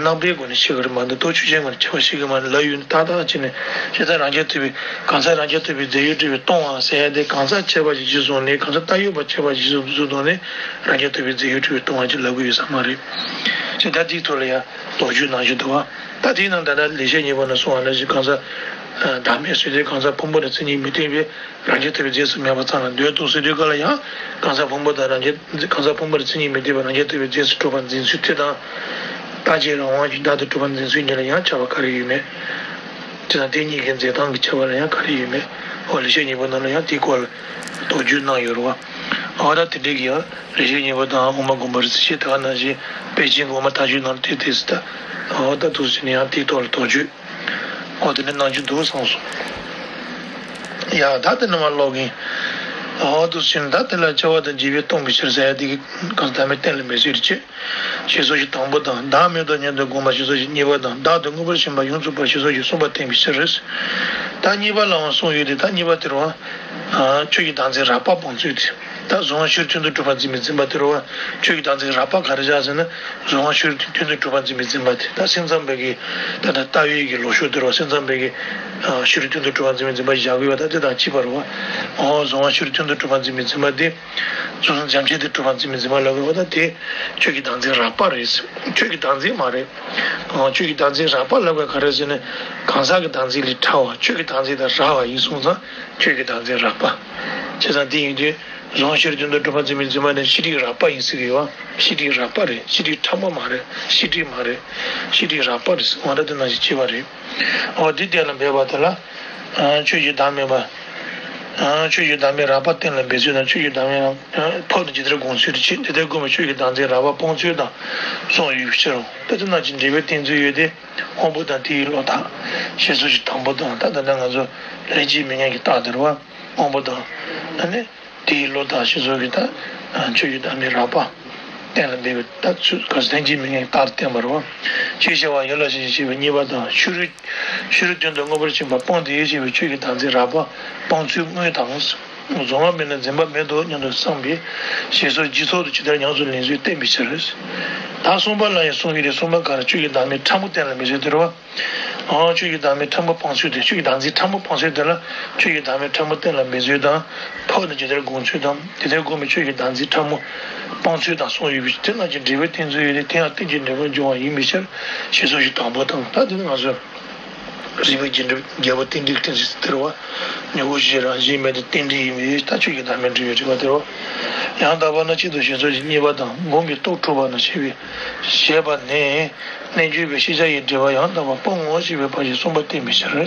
རྣམ་པའི་སྒོ་ནས་བཤད་ཀྱི་རེད་མ་གཏོགས་མདོ་ཆོས་ཅན་ཀུན་ནས་ཁྱད་པར་བཤད་ཀྱི་མ་རེད་ལབ་ཡོད་ནི་ཏག་ཏག་བྱས་ནས་བྱས་ཙང་རང་རྐྱ་ཐུབ་པའི་གང་ཟག་རང་རྐྱ་ཐུབ་པའི་རྫས་ཡོད་གྲུབ་པའི་སྟོང་པ་ཟེར་ཡ་དེ་གང་ཟག་ཁྱད་པར་གྱི་གཞི་བཟུང་ནས་གང་ཟག་བཏགས་ཡོད་པ་ཁྱད་པར་གྱི་གཞི་བཟུང་ནས་རང་རྐྱ་ཐུབ་པའི་རྫས་ཡོད་གྲུབ་པའི་སྟོང་པ་ཅིག་ལབ་ཀྱི་ཡོད་ས་མ་རེད། བྱས་ད་དེའི་ཐོག་ལ་ཡང་དོགས་གཅོད་གནང་བཞིན་འདུག་བ། ད་དེའི་ནང་ད་ལྟ་ལེགས་བཤད་སྙིང་པོ་ནང་གསུངས་པ་ནང་བཞིན་གང་ཟག་བདག་མེད་ཟེར་དུས་གང་ཟག་ཕུང་པོ་དང་མཚན་ཉིད་མི་མཐུན་པས་རང་རྐྱ་ཐུབ་པའི་རྫས་སུ་མེད་པ་ཙམ་ལ་འདོད་དོ་ཟེར་དུས་ག་ལ་ཡང་གང་ཟག་ཕུང་པོ་དང་རང་རྐྱ་གང་ཟག་ཕུང་པོ་དང་མཚན་ཉིད་མི་མཐུན་པས་རང་རྐྱ་ཐུབ་པའི་རྫས་སུ་གྲུབ་པར་འཛིན་ཚུལ་དེ་དང་། རྟག་གཅིག་རང་དབང་གིས་བདག་ཏུ་གྲུབ་པར་འཛིན་ཚུལ་གཉིས་ལ་ཡང་ཁྱད་པར་ག་རེ་ཡོད་མེད། དེ་དང་དེ་གཉིས་ཀའི་འཛིན་སྟངས་ཀྱི་ཁྱད་པར་ལ་ཡང་ག་རེ་ཡོད་མེད། འོ་ལེགས་བཤད་སྙིང་པོ་ནང་ལ་ཡང་དེའི་སྐོར་ལ་དོགས་གཅོད་གནང་ཡོད་རེད་བ། འོ་ད་དེ་འདྲའི་གི་ཡང་ལེགས་བཤད་སྙིང་པོ་དང་དབུ་མ་དགོངས་པ་རིགས་གཅིག་ཞེས་དེ་ག་ནང་བཞིན་པཎ་ཆེན་གྱི་དབུ་མ་ཐལ་འགྱུར་ནང་དེ་དེ་སྲིད་ད། འོ་ད་དུ་ཟིན་ཡང་དེའི་ཐོག་ལ་དོགས་གཅོད། འོ་དེ་ནས་གནང་རྒྱུ་འདུག་བསམ་སོང་། ཡ་ད་དེ་ནས་མར་ཀློག་གིན། འོ་དུ་ཟིན་ད་དེ་ལ་སྐྱེ་བ་དང་འཇིག་པའི་སྟོང་གི་ཕྱིར་ཟེར་ཡ་དེ་གི་གང་ཟག་མེད་གཏན་ལ་མེད་ཟེར་ཅེས། ཞེས་སོགས་ཀྱི་དང་པོ་དང་བདག་མེད་དོ་སྙམ་དུ་དགོངས་པ་ཞེས་སོགས་ཀྱི་གཉིས་པ་དང་བདག་ཏུ་མངོན་པར་ཞེན་པ་ཡོངས་རྫོགས་པར་ཞེས་སོགས་ཀྱིས་གསུངས་པ་བསྟན་པའི་ཕྱིར་རེད། ད་གཉིས་པ་ལའང་གསུངས་ཡོད་དེ་ད་གཉིས་པ་དེ་རུ། ཆོས་ཀྱི་བདག་འཛིན་རགས་པ་སྤོང་ཚུལ་དེ། ད་གཟུང་བ་ཕྱི་རོལ་མཐུན་དུ་གྲུབ་པར་འཛིན་པའི་འཛིན་པ་དེ་རེད་བ། ཆོས་ཀྱི་བདག་འཛིན་རགས་པ་ག་རེ་བཞག་ཟེར་ན། གཟུང་བ་ཕྱི་རོལ་མཐུན་དུ་གྲུབ་པར་འཛིན་པའི་འཛིན་པ་དེ། ད་སེམས་ཙམ་པའི་གི་ད་ད་ལྟ་བའི་གི་ལོག་ཕྱོགས་དེ་རེད་བ། སེམས་ཙམ་པའི་གི་ཕྱི་རོལ་མཐུན་དུ་གྲུབ་པར་འཛིན་པའི་འཛིན་པ་བཞག་གི་ཡོད་པ། ད་དེ་དང་གཅིག་པ་རེད་བ། འོ་གཟུང་བ་ཕྱི་རོལ་མཐུན་དུ་གྲུབ་པར་འཛིན་པའི་འཛིན་པ་དེ། གཟུང་འཛིན་འབྱམས་ཆེན་དུ་གྲུབ་པར་འཛིན་པའི་འཛིན་པ་ལབ་དགོས་པ། ད་དེ་ཆོས་ཀྱི་བདག་འཛིན་རགས་པ་རེད། ཆོས་ཀྱི་བདག་འཛིན་མ་རེད། ཆོས་ཀྱི་བདག་འཛིན་རགས་པ་ལབ་དགོས་ག་རེ་ཟེར་ན། གང་ཟག་གི་བདག་འཛིན་ལས་ཕྲ་བ། ཆོས་ཀྱི་བདག་འཛིན་དང་རགས་པ་ཡིན་སོང་ཙང་ཆོས་ཀྱི་བདག་འཛིན་རགས་པ། བྱས་ཙང་དེ་ཡིན་དུས་གཟུང་བ་ཕྱི་རོལ་མཐུན་དུ་གྲུབ་པར་འཛིན་པའི་འཛིན་པ་ནི་ཤེས་སྒྲིབ་རགས་པ་ཡིན་ཟེར་གྱི་ཡོད་བ། ཤེས་སྒྲིབ་རགས་པ་རེད། ཤེས་སྒྲིབ་ཕྲ་མོ་མ་རེད། ཤེས་སྒྲིབ་མ་རེད། ཤེས་སྒྲིབ་རགས་པ་རེད་ཟེར་བ་འདྲ་དེ་ནང་བཞིན་བྱས་པ་རེད། འོ་དེ་གཏན་ལ་འབེབས་པ་དེ་ལ། ཆོས་ཀྱི་བདག་མེད་པ། ཆོས་ཀྱི་བདག་མེད་རགས་པ་གཏན་ལ་འབེབས་ཚུལ་དང་། ཆོས་ཀྱི་བདག་མེད་རགས་ཕབ་ནས་ཇི་ལྟར་དགོངས་ཚུལ་དུ་ཕྱེ། དེ་ལྟར་དགོངས་པའི་ཆོས་ཀྱི་བདག་འཛིན་རགས་པ་སྤོང་ཚུལ་དང་གསུངས་ཡོད་པའི་ཕྱིར་རོ། ད་དེ་ནང་བཞིན་འབྲས་བུ་བསྟན་ཚུལ་ཡོད་དེ། དབང་པོ་དང་དེ་ཡི་བློ་དག་ཞེས་སོགས་ཀྱི་དང་པོ་དང་། ད་ད་ལྟ་ང་ཚོ་ལྷན་ཅིག་དམིགས་ངེས་ཀྱི་རྟགས་དེ་རེད་བ། དབང་པོ་དང་། ཨ་ནི་དེ་ཡི་བློ་དག་ཞེས་སོགས་ཀྱི་ད་ཆོས་ཀྱི་བདག་མེད་རགས་པ་གཏན་ལ་འབེབས་པའི་ད་ཚུལ་ག་ལྷན་ཅིག་དམིགས་ངེས་ཀྱི་རྟགས་བསྟན་པ་རེད་བ། ཞེས་བྱ་བ་ཡོད་ལ་ཞེས་བྱ་བྱེད་པའི་གཉིས་པ་དང་། ཕྱི་རོལ་ཕྱི་རོལ་མཐུན་དུ་མངོན་པར་ཕྱིན་པ་སྤངས་ཏེ་ཞེས་པའི་ཆོས་ཀྱི་བདག་འཛིན་རགས་པ་སྤང་ཚུལ་དངོས་དང་། གཟུང་བ་མེད་ན་འཛིན་པ་མེད་དོ་སྙམ་དུ་བསམས་པས་ཞེས་སོགས་རྗེས་ཐོག་ཏུ་ཇི་ལྟར་ཉམས་སུ་ལེན་ཚུལ་བསྟན་པའི་ཕྱིར། ད་གསུམ་པ་ལ་ཡང་གསུངས་ཡོད་དེ། གསུམ་པ་ག་རེ། ཆོས་ཀྱི་བདག་མེད་ཕྲ་མོ་གཏན་ལ་འབེབས་ཚུལ་དེ་རེད་བ། ཨང་། ཆོས་ཀྱི་བདག་མེད་ཕྲ་མོ་སྤང་ཚུལ་དེ། ཆོས་ཀྱི་བདག་འཛིན་ཕྲ་མོ་སྤང་ཚུལ་དེ་ལ་ཆོས་ཀྱི་བདག་མེད་ཕྲ་མོ་གཏན་ལ་འབེབས་ཚུལ་དང་། ཕབ་ནས་ཇི་ལྟར་དགོངས་ཚུལ་དང་། དེ་ལྟར་དགོངས་པའི་ཆོས་ཀྱི་བདག་འཛིན་ཕྲ་མོ་སྤང་ཚུལ་དང་གསུངས་ཡོད་པའི་ཕྱིར། དེ་རྣམས་ཀྱི་འབྲས་བུ་བསྟན་ཚུལ་ཡོད་དེ། དེ་ཡང་རྟེན་ཅིང་འབྲེལ་པར་འབྱུང་བ་ཡིན་པའི་ཕྱིར་ཞེས་སོགས་ཀྱི་དང་པོ་དང་། ད་དེ་ནི་ང་ཚོས་རིགས་པའི་རྒྱས་འབྲིང་རྒྱལ་པོ་རྟེན་འབྲེལ་རྟེན་ཅིང་ཟེར་བ། མྱུ་གུ་བཞི་རང་བཞིན་མེད་དེ། རྟེན་འབྲེལ་ཡིན་པའི་ད་ཆོས་ཀྱི་བདག་མེད་འབྲེལ་བའི་རིགས་པ་དེ་རོ། ཡང་དག་པར་ན་གཅིག་ཏུ་ཞེས་སོགས་ཀྱི་གཉིས་པ་དང་། སྒོམ་གྱི་སྟོབས་འཕྲོག་པ་ན་ཞེས་པའི་བཤད་པ་ནི། རྣལ་འབྱོར་པས་ཤེས་བྱ་ཡི་སྒྲིབ་པ་ཡང་དག་པར་སྤོང་ངོ་ཞེས་པའི་བར་གྱི་གསུངས་པ་བསྟན་པའི་ཕྱིར།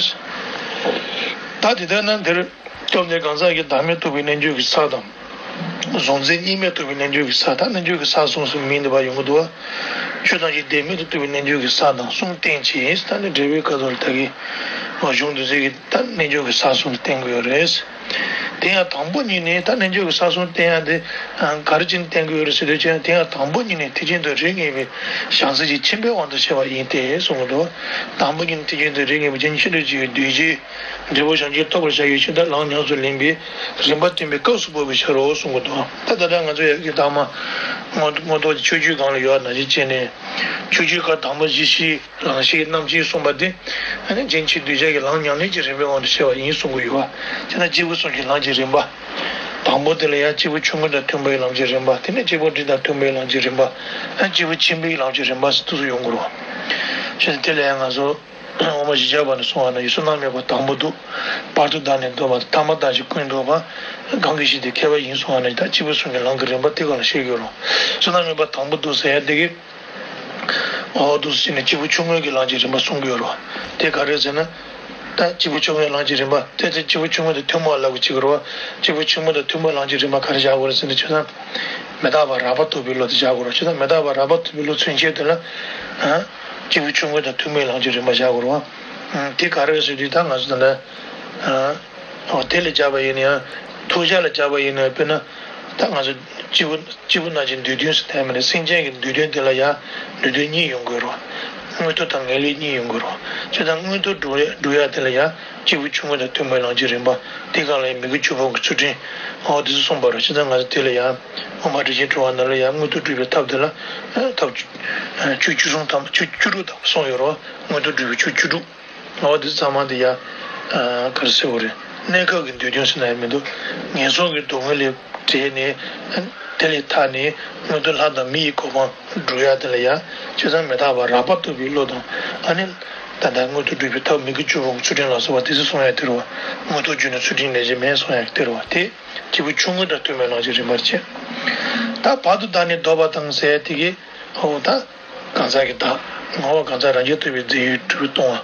ད་དེ་ལྟར་ན་འདིར་སྐབས་འདིར་གང་ཟག་གི་བདག་མེད་རྟོགས་པའི་རྣལ་འབྱོར་གྱི་ས་དང་། གཟུང་འཛིན་གཉིས་མེད་རྟོགས་པའི་རྣལ་འབྱོར་གྱི་ས། ད་རྣལ་འབྱོར་གྱི་ས་གསུམ་གསུམ་མིང་འདི་པ་ཡོང་གི་འདུག་བ། ཆོས་ཐམས་ཅད་བདེན་མེད་དུ་རྟོགས་པའི་རྣལ་འབྱོར་གྱི་ས་དང་གསུམ་བསྟན་ཅིང་། ད་ནི་འགྲེལ་པའི་ཁ་ཐོག་ལ་ད་གིན་གཞུང་འདི་ཚོའི་གི་ད་རྣལ་འབྱོར་གྱི་ས་གསུམ་བསྟན་གྱི་ཡོད་རེད། དེ་ཡང་དང་པོ་ཉིད་ནས། ད་རྣལ་འབྱོར་གྱི་ས་གསུམ་བསྟན་ཡ་དེ་ག་རེ་བྱས་ནས་བསྟན་གྱི་ཡོད་རེད་ཟེར་དུས་ཙང་། དེ་ཡང་དང་པོ་ཉིད་ནས་ཐེག་ཆེན་དུ་རིགས་ངེས་པའི་བྱང་སེམས་ཀྱི་ཁྱིམ་པའི་དབང་དུ་བྱས་པ་ཡིན་ཏེ་གསུངས་ཀྱི་འདུག། དང་པོ་ཉིད་ནས་ཐེག་ཆེན་དུ་རིགས་ངེས་པའི་བྱང་ཆེན་དུ་བྱེད་པའི་གདུལ་བྱའི་འབྲས་བུ་བྱང་ཆུབ་ཐོབ་པར་བྱ་བའི་ཕྱིར་ད་ལམ་ཉམས་སུ་ལེན་པའི་རིམ་པ་བསྟན་པའི་སྐབས་སུ་བབ་པའི་ཕྱིར་རོ་གསུངས་ཀྱི་འདུག། ད་ད་ལྟ་ང་ཚོ་ཡ་གི་ཐ་མ་མངོན་མངོན་རྟོགས་ཀྱི་ཆོས་བརྒྱུད་སྒང་ལ་ཡོད་པ་ནང་བཞིན་བྱས་ནས། ཆོས་བརྒྱུད་ཀ་དང་པོ་བཞི་བཞི། ལང་གཤེགས་རྣམ་མཁྱེན་གསུངས་པ་དེ། ཨ་ནི་རྒྱུན་གྱི་གདུལ་བྱ་གི་ལམ་ཉམས་ལེན་གྱི་རིམ་པའི་དབང་དུ་བྱས་པ་ཡིན་གསུང་གི་ཡོད་པ། དེ་ན་སྐྱེས་བུ་གསུམ་གྱི་ལམ་གྱི་རིམ་པ། དང་པོ་དེ་ལ་ཡང་སྐྱེས་བུ་ཆུང་ངུ་དང་མཐུན་པའི་ལམ་གྱི་རིམ་པ། དེ་ནས་སྐྱེས་བུ་འབྲིང་དང་མཐུན་པའི་ལམ་གྱི་རིམ་པ། ཨ་སྐྱེས་བུ་ཆེན་པོའི་ལམ་གྱི་རིམ་པ་ཟེར་དུས་སུ་ཡོང་གི་རེད། བྱས་ཙང་དེ་ལ་ཡང་ང་ཚོ་དབུ་མ་བཞི་བརྒྱ་པ་ནས་གསུངས་པ་ན། ཡུལ་བསོད་ནམས་ཡོད་པ་དང་པོ་འདུག། བར་དུ་བདག་ནི་བཟློག་པ་དང་། ཐ་མ་བདག་གཞན་ཀུན་བཟློག་པ། གང་གི་ཕྱིར་དེ་མཁས་པ་ཡིན་གསུངས་པ་ན། ད་སྐྱེས་བུ་གསུམ་གྱི་ལམ་གྱི་རིམ་པ་དེ་ག་ལ་བཤད་ཀྱི་ཡོད་རེད། བསོད་ནམས་ཡོད་པ་དང་པོ་འདུག་ཟེར་ཡ་དེ་གི་འོ་འདུག་སེ་བྱས་ནས་སྐྱེས་བུ་ཆུང་ངུ་གི་ལམ་གྱི་རིམ་པ་གསུང་གི་ཡོད་རེད་བ། དེ་ག་རེ་ཟེར་ན། ད་སྐྱེས་བུ་ཆུང་ངུའི་ལམ་གྱི་རིམ་པ་དེ་ཚོ་སྐྱེས་བུ་ཆུང་ངུ་དང་ཐུན་མོང་བ་ལབ་དགོས་ཀྱི་རེད་བ། སྐྱེས་བུ་ཆུང་ངུ་དང་ཐུན་མོང་ལམ་གྱི་རིམ་པ་ག་རེ་བཞག་དགོས་རེད་ཟེར་ན། བྱས་ཙང་མི་རྟག་པ་རགས་པ་རྟོགས་པའི་བློ་དེ་བཞག་དགོས་རེད། བྱས་ཙང་མི་རྟག་པ་རགས་པ་རྟོགས་པའི་བློ་མཚོན་བྱེད་དེ་ལ། ཨ། སྐྱེས་བུ་ཆུང་ངུ་དང་ཐུན་མོང་ལམ་གྱི་རིམ་པ་བཞག་དགོས་རེད་བ། ཨ། དེ་ག་རེ་རེད་ཟེར་དུས་ད་ང་ཚོ་ད་ལྟ། ཨ། འོ་དེ་ལ་སྦྱར་བ་ཡིན་ན་ཡང་། ཐོབ་བྱ་ལ་སྦྱར་བ་ཡིན་ན་ཡང་། དཔེར་ན། ད་ང་ཚོ་སྐྱེས་བུ་སྐྱེས་བུ་རྣམས་ཀྱི་འདོད་དོན་ཟེར་ཐལ་མི་འདུག། སེམས་ཅན་གྱི་འདོད་དོན་དེ་ལ་ཡང་འདོད་དོན་གཉིས་ཡོང་གི་རེད། མངོན་མཐོ་དང་ངེས་ལེགས་གཉིས་ཡོང་གི་རེད། བྱས་ཙང་མངོན་མཐོ་སྒྲུབ་ཡ་སྒྲུབ་ཡ་དེ་ལ་ཡང་སྐྱེས་བུ་ཆུང་ངུ་དང་ཐུན་མོང་ལམ་གྱི་རིམ་པ། དེ་གང་ལ་ཡང་མི་དགེ་བཅུ་སྤོང་གི་ཚུལ་ཁྲིམས། འོ་དེ་ཚོ་གསུངས་པ་རེད། བྱས་ཙང་ང་ཚོ་དེ་ལ་ཡང་དབུ་མ་རིགས་ཤེས་སྤྲོས་པ་ནང་ལ་ཡང་མངོན་མཐོ་སྒྲུབ་པའི་ཐབས་དེ་ལ་ཐབས་ཆོས་བཅུ་གསུམ་དང་ཆོས་བཅུ་དྲུག་དང་གསུངས་ཡོད་རེད། མངོན་མཐོ་སྒྲུབ་པའི་ཆོས་བཅུ་དྲུག། འོ་དེ་ཚང་མ་དེ་ཡང་། ཨ། ག་རེ་ཟེར་དགོས་རེད། གནས་སྐབས་ཀྱི་འདོད་དོན་ཟེར་ན་ཡང་མི་འདུག། ངན་སོང་གི་སྡུག་བསྔལ་ལས་བྲལ་ནས། དེ་ལས་ཐར་ནས་མངོན་མཐོ་ལྷ་དང་མི་ཡི་གོ་འཕང་སྒྲུབ་ཡ་དེ་ལ་ཡང་། བྱས་ཙང་མི་རྟག་པ་རགས་པ་རྟོགས་པའི་བློ་དང་། ཨ་ནི་ད་ལྟ་མངོན་མཐོ་སྒྲུབ་པའི་ཐབས་མི་དགེ་བཅུ་སྤོང་གི་ཚུལ་ཁྲིམས་ལ་སོགས་པ་དེ་ཚོ་གསུང་ཡ་དེ་རེད་བ། མངོན་མཐོ་བརྒྱུད་ནས་ཚུལ་ཁྲིམས་ལས་གཞན་མེད་གསུང་ཡ་དེ་རེད་བ། དེ་སྐྱེས་བུ་ཆུང་ངུ་དང་ཐུན་མོང་ལམ་གྱི་རིམ་པར་བྱེད། ད་བར་དུ་བདག་ནི་བཟློག་པ་དང་ཟེར་ཡ་དེ་གི། འོ་ད། གང་ཟག་གི་བདག། ངོ་བོ་གང་ཟག་རང་རྐྱ་ཐུབ་པའི་རྫས་ཡོད་གྲུབ་པའི་སྟོང་བ།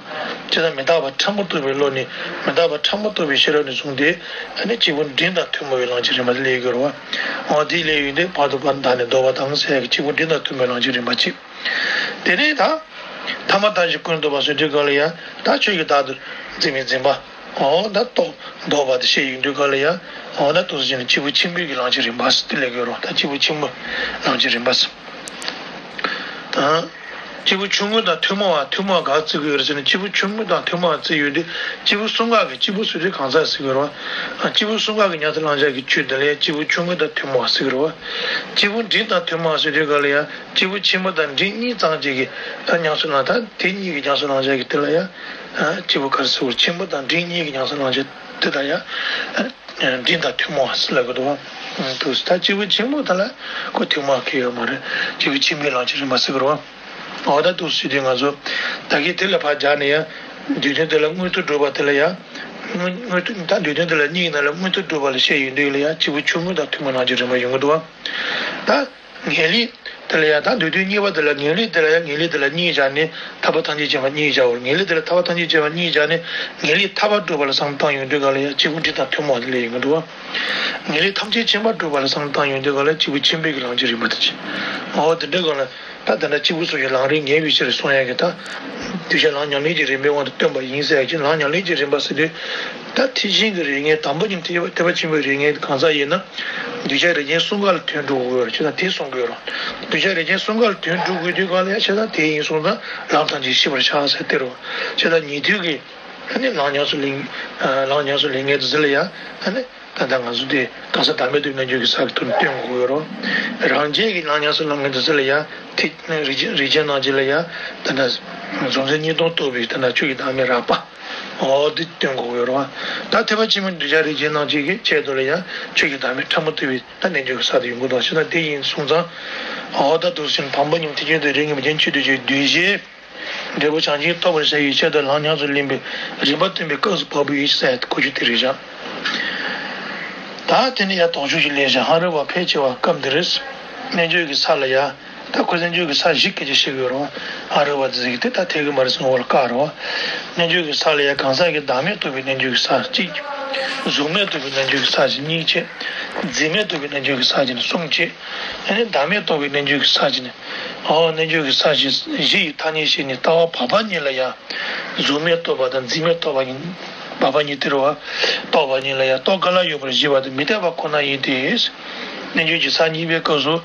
བྱས་ཙང་མི་རྟག་པ་ཕྲ་མོ་རྟོགས་པའི་བློ་ནི། མི་རྟག་པ་ཕྲ་མོ་རྟོགས་པའི་ཤེས་རབ་ནས་བཟུང་སྟེ། ཨ་ནི་སྐྱེས་བུ་འབྲིང་དང་ཐུན་མོང་བའི་ལམ་གྱི་རིམ་པ་སླེབས་ཀྱི་རེད་བ། འོ་དེ་སླེབས་ཡོང་དུས་བར་དུ་བདག་ནི་བཟློག་པ་དང་ཟེར་ཡག་གི་སྐྱེས་བུ་འབྲིང་དང་ཐུན་མོང་བའི་ལམ་གྱི་རིམ་པ་གཅིག། དེ་ནས་ད། ཐ་མ་བདག་གཞན་ཀུན་བཟློག་པ་ཟེར་དུས་སྒང་ལ་ཡང་། ད་ཆོས་ཀྱི་བདག་ཏུ་འཛིན་པའི་འཛིན་པ། འོ་ད་རྟོག་བཟློག་པ་དེ་བཤད་ཡོང་དུས་སྒང་ལ་ཡང་། འོ་ད་འདུག་སེ་བྱས་ནས་སྐྱེས་བུ་ཆེན་པོའི་གི་ལམ་གྱི་རིམ་པ་ཟེར་དེ་སླེབས་ཀྱི་ཡོད་རེད། ད་སྐྱེས་བུ་ཆེན་པོའི་ལམ་གྱི་རིམ་པ་ཟེར། ཨ། སྐྱེས་བུ་ཆུང་ངུ་དང་ཐུན་མོང་བ། ཐུན་མོང་བ་ག་བརྩི་གི་ཡོད་རེད་ཟེར་ན། སྐྱེས་བུ་ཆུང་ངུ་དང་ཐུན་མོང་བ་བརྩི་ཡོད་དུས། སྐྱེས་བུ་གསུམ་ཀ་གི། སྐྱེས་བུ་ཟེར་དུས་གང་ཟག་ཟེར་གི་རེད་བ། སྐྱེས་བུ་གསུམ་ཀ་གི་ཉམས་སུ་བླང་བྱ་གི་ཆོས་དེ་ལ་ཡང་སྐྱེས་བུ་ཆུང་ངུ་དང་ཐུན་མོང་བ་ཟེར་གི་རེད་བ། སྐྱེས་བུ་འབྲིང་དང་ཐུན་མོང་བ་ཟེར་དུས་ག་ལ་ཡང་། སྐྱེས་བུ་ཆེན་པོ་དང་འབྲིང་གཉིས་ཙམ་ཅིག་གི་ད་ཉམས་སུ་བླང་། ད་དེ་གཉིས་ཀྱི་ཉམས་སུ་བླང་བྱ་གི་དེ་ལ་ཡང་། སྐྱེས་བུ་ག་རེ་ཟེར་དགོས། ཆེན་པོ་དང་འབྲིང་གཉིས་ཀྱི་ཉམས་སུ་བླང་བྱ་དེ་དང་ཡང་། འབྲིང་དང་ཐུན་མོང་བ་ཟེར་ལབ་གི་འདུག་བ། འདུག་ད་སྐྱེས་བུ་ཆེན་པོ་དེ་ལ་ཁོ་ཐུན་མོང་གི་ཡོད་མ་རེད། སྐྱེས་བུ་ཆེན་པོའི་བླང་བྱའི་རིམ་པ་ཟེར་གི་རེད་བ། འོ་ད་འདུག་ཟེར་དུས་ང་ཚོ་ད་གིན་དེ་ལ་ཕར་སྦྱར་ནས་ཡང་། འདོད་དོན་དེ་ལ་མངོན་དུ་སྒྲུབ་པ་དེ་ལ་ཡང་། མངོན་མངོན་དུ། ད་འདོད་དོན་དེ་ལ་གཉིས་ནང་ལ་མངོན་དུ་སྒྲུབ་པ་ལ་བཤད་ཡོང་དུས་ལ་ཡང་། སྐྱེས་བུ་ཆུང་ངུ་དང་ཐུན་མོང་བླང་བྱའི་རིམ་པ་ཡོང་གི་འདུག་བ། ད། ངེས་ལེགས་དེ་ལ་ཡང་། ད་འདོད་དོན་གཉིས་པ་དེ་ལ། ངེས་ལེགས་དེ་ལ་ཡང་། ངེས་ལེགས་དེ་ལ་གཉིས་སྦྱར་ནས་ཐར་པ་ཐམས་ཅད་མཁྱེན་པ་གཉིས་སྦྱར་བ་རེད། ངེས་ལེགས་དེ་ལ་ཐར་པ་ཐམས་ཅད་མཁྱེན་པ་གཉིས་སྦྱར་ནས། ངེས་ལེགས་ཐར་པ་སྒྲུབ་པ་ལ་བསམ་བློ་བཏང་ཡོང་དུས་ག་ལ་ཡང་། སྐྱེས་བུ་འབྲིང་དང་ཐུན་མོང་བ་དེ་ལ་ཡོང་གི་འདུག་བ། ངེས་ལེགས་ཐམས་ཅད་མཁྱེན་པ་སྒྲུབ་པ་ལ་བསམ་བློ་བཏང་ཡོང་དུས་ག་ལ་ཡང་། སྐྱེས་བུ་ཆེན་པོའི་གི་བླང་བྱའི་རིམ་པ་དེ་བྱེད། འོ་དེ་འདྲ་ག་ལ། ད་དེ་འདྲ་སྐྱེས་བུ་སོགས་ཀྱི་ལམ་རིམ་ངེས་པའི་ཕྱིར་གསུང་ཡག་གི། ད་གདུལ་བྱ་ལམ་ཉམས་ལེན་གྱི་རིམ་པའི་དབང་དུ་སྟོན་པ་ཡིན་ཟེར་ཡག་གི། ལམ་ཉམས་ལེན་གྱི་རིམ་པ་ཟེར་དུས། ད་ཐེག་ཆེན་གྱི་རིགས་ངེས། དང་པོ་ཉིད་ཐེག་ཐེག་པ་ཆེན་པོའི་རིགས་ངེས་གང་ཟག་ཡིན་ན། གདུལ་བྱ་རིགས་ཅན་གསུམ་ཀ་ལ་དོན་སྒྲུབ་དགོས་པར་བྱས་ན་དེ་གསུང་གི་ཡོད་རེད། གདུལ་བྱ་རིགས་ཅན་གསུམ་ཀ་ལ་དོན་སྒྲུབ་དགོས་དུས་ག་ལ་ཡང་། བྱས་ཙང་དེ་ཡིན་སོང་ཙང་ལམ་ཐམས་ཅད་ཤེས་པར་བྱ་ཟེར་དེ་རེད། བྱས་ཙང་ཉན་ཐོས་ཀྱི། ཨ་ནི་ལམ་ཉམས་སུ་ལེན། ལམ་ཉམས་སུ་ལེན་མཁན་དེ་ཚོ་ལ་ཡང་། ཨ་ནི། ད་ལྟ་ང་ཚོ་དེ་གང་ཟག་བདག་མེད་རྟོགས་པའི་རྣལ་འབྱོར་གྱི་ས་གི་ཐོག་ནས་སྟོན་དགོས་ཀྱི་ཡོད་རེད། རང་རྒྱལ་གྱི་ལམ་ཉམས་སུ་བླང་མཁན་དེ་ཚོ་ལ་ཡང་། ཐེག་རིགས་རིགས་ཅན་རྣམས་ཀྱི་ལ་ཡང་། ད་ལྟ་གཟུང་འཛིན་གཉིས་སྟོང་རྟོགས་པའི་ད་ལྟ་ཆོས་ཀྱི་བདག་མེད་རགས་པ། འོ་དེ་སྟོན་དགོས་ཀྱི་ཡོད་རེད་བ། ད་ཐེག་པ་ཆེན་པོའི་གདུལ་བྱ་རིགས་ཅན་རྣམས་ཀྱི་གི་ཆེད་དུ་ལ་ཡང་། ཆོས་ཀྱི་བདག་མེད་ཕྲ་མོ་ཐུབ་པའི་ད་རྣལ་འབྱོར་གྱི་ས་དེ་ཡོང་གི་འདུག་བྱས་ཙང་དེ་ཡིན་སོང་ཙང་། འོ་ད་འདུག་སེ་དང་པོ་ཉིད་ཐེག་ཆེན་དུ་རིགས་ངེས་པའི་རྒྱན་ཆོས་སྡུད་ཀྱི་གདུལ་བྱའི་འབྲས་བུ་བྱང་ཆུབ་ཐོབ་པར་བྱ་བའི་ཆེད་དུ་ལམ་ཉམས་སུ་ལེན་པའི་རིམ་པ་སྟོན་པའི་སྐབས་སུ་བབ་པའི་ཡིད་ཆེས་ཟེར་གོ་རྒྱུ་དེ་རེད་བཞག་ད་དེ་ནས་ཡང་དོགས་གཅོད་ཅིག་སླེབས་བཞག་ཧ་རི་བ་ཕལ་ཆེ་བ་སྐབས་འདིར། རྣལ་འབྱོར་གྱི་ས་ལ་ཡང་། ད་ཁོ་རྣལ་འབྱོར་གྱི་ས་བཞི་སྐད་ཆ་བཤད་ཀྱི་ཡོད་རེད་བ། ཧ་རི་བ་དེ་ཟེར་གི་དེ་ད་ཐེག་གི་མ་རེད་ཟེར་བ་ལ་བཀག་རེད་བ། རྣལ་འབྱོར་གྱི་ས་ལ་ཡང་གང་ཟག་གི་བདག་མེད་རྟོགས་པའི་རྣལ་འབྱོར་གྱི་ས་གཅིག་གཟུགས་མེད་རྟོགས་པའི་རྣལ་འབྱོར་གྱི་ས་གཅིག་གཉིས་བྱས། འཛིན་མེད་རྟོགས་པའི་རྣལ་འབྱོར་གྱི་ས་གཅིག་ནས་གསུམ་བྱས། ཨ་ནི་བདག་མེད་རྟོགས་པའི་རྣལ་འབྱོར་གྱི་ས་གཅིག་ནས། འོ་རྣལ་འབྱོར་གྱི་ས་བཞི་བཞི་ཡི་ཐ་སྙད་བཤད་ནས་ལྟ་བ་བར་པ་གཉིས་ལ་ཡང་། གཟུགས་མེད་རྟོགས་པ་དང་འཛིན་མེད་རྟོགས་པ་གཉིས། བར་པ་གཉིས་དེ་རེད་བ། རྟོགས་པ་གཉིས་ལ་ཡང་རྟོགས་ག་ལ་ཡོད་པར་བཞེད་པ་དེ་མི་འཐད་པ་ཁོ་ན་ཡིན་ཏེ། རྣལ་འབྱོར་གྱི་ས་གཉིས་པའི་སྐབས་སུ་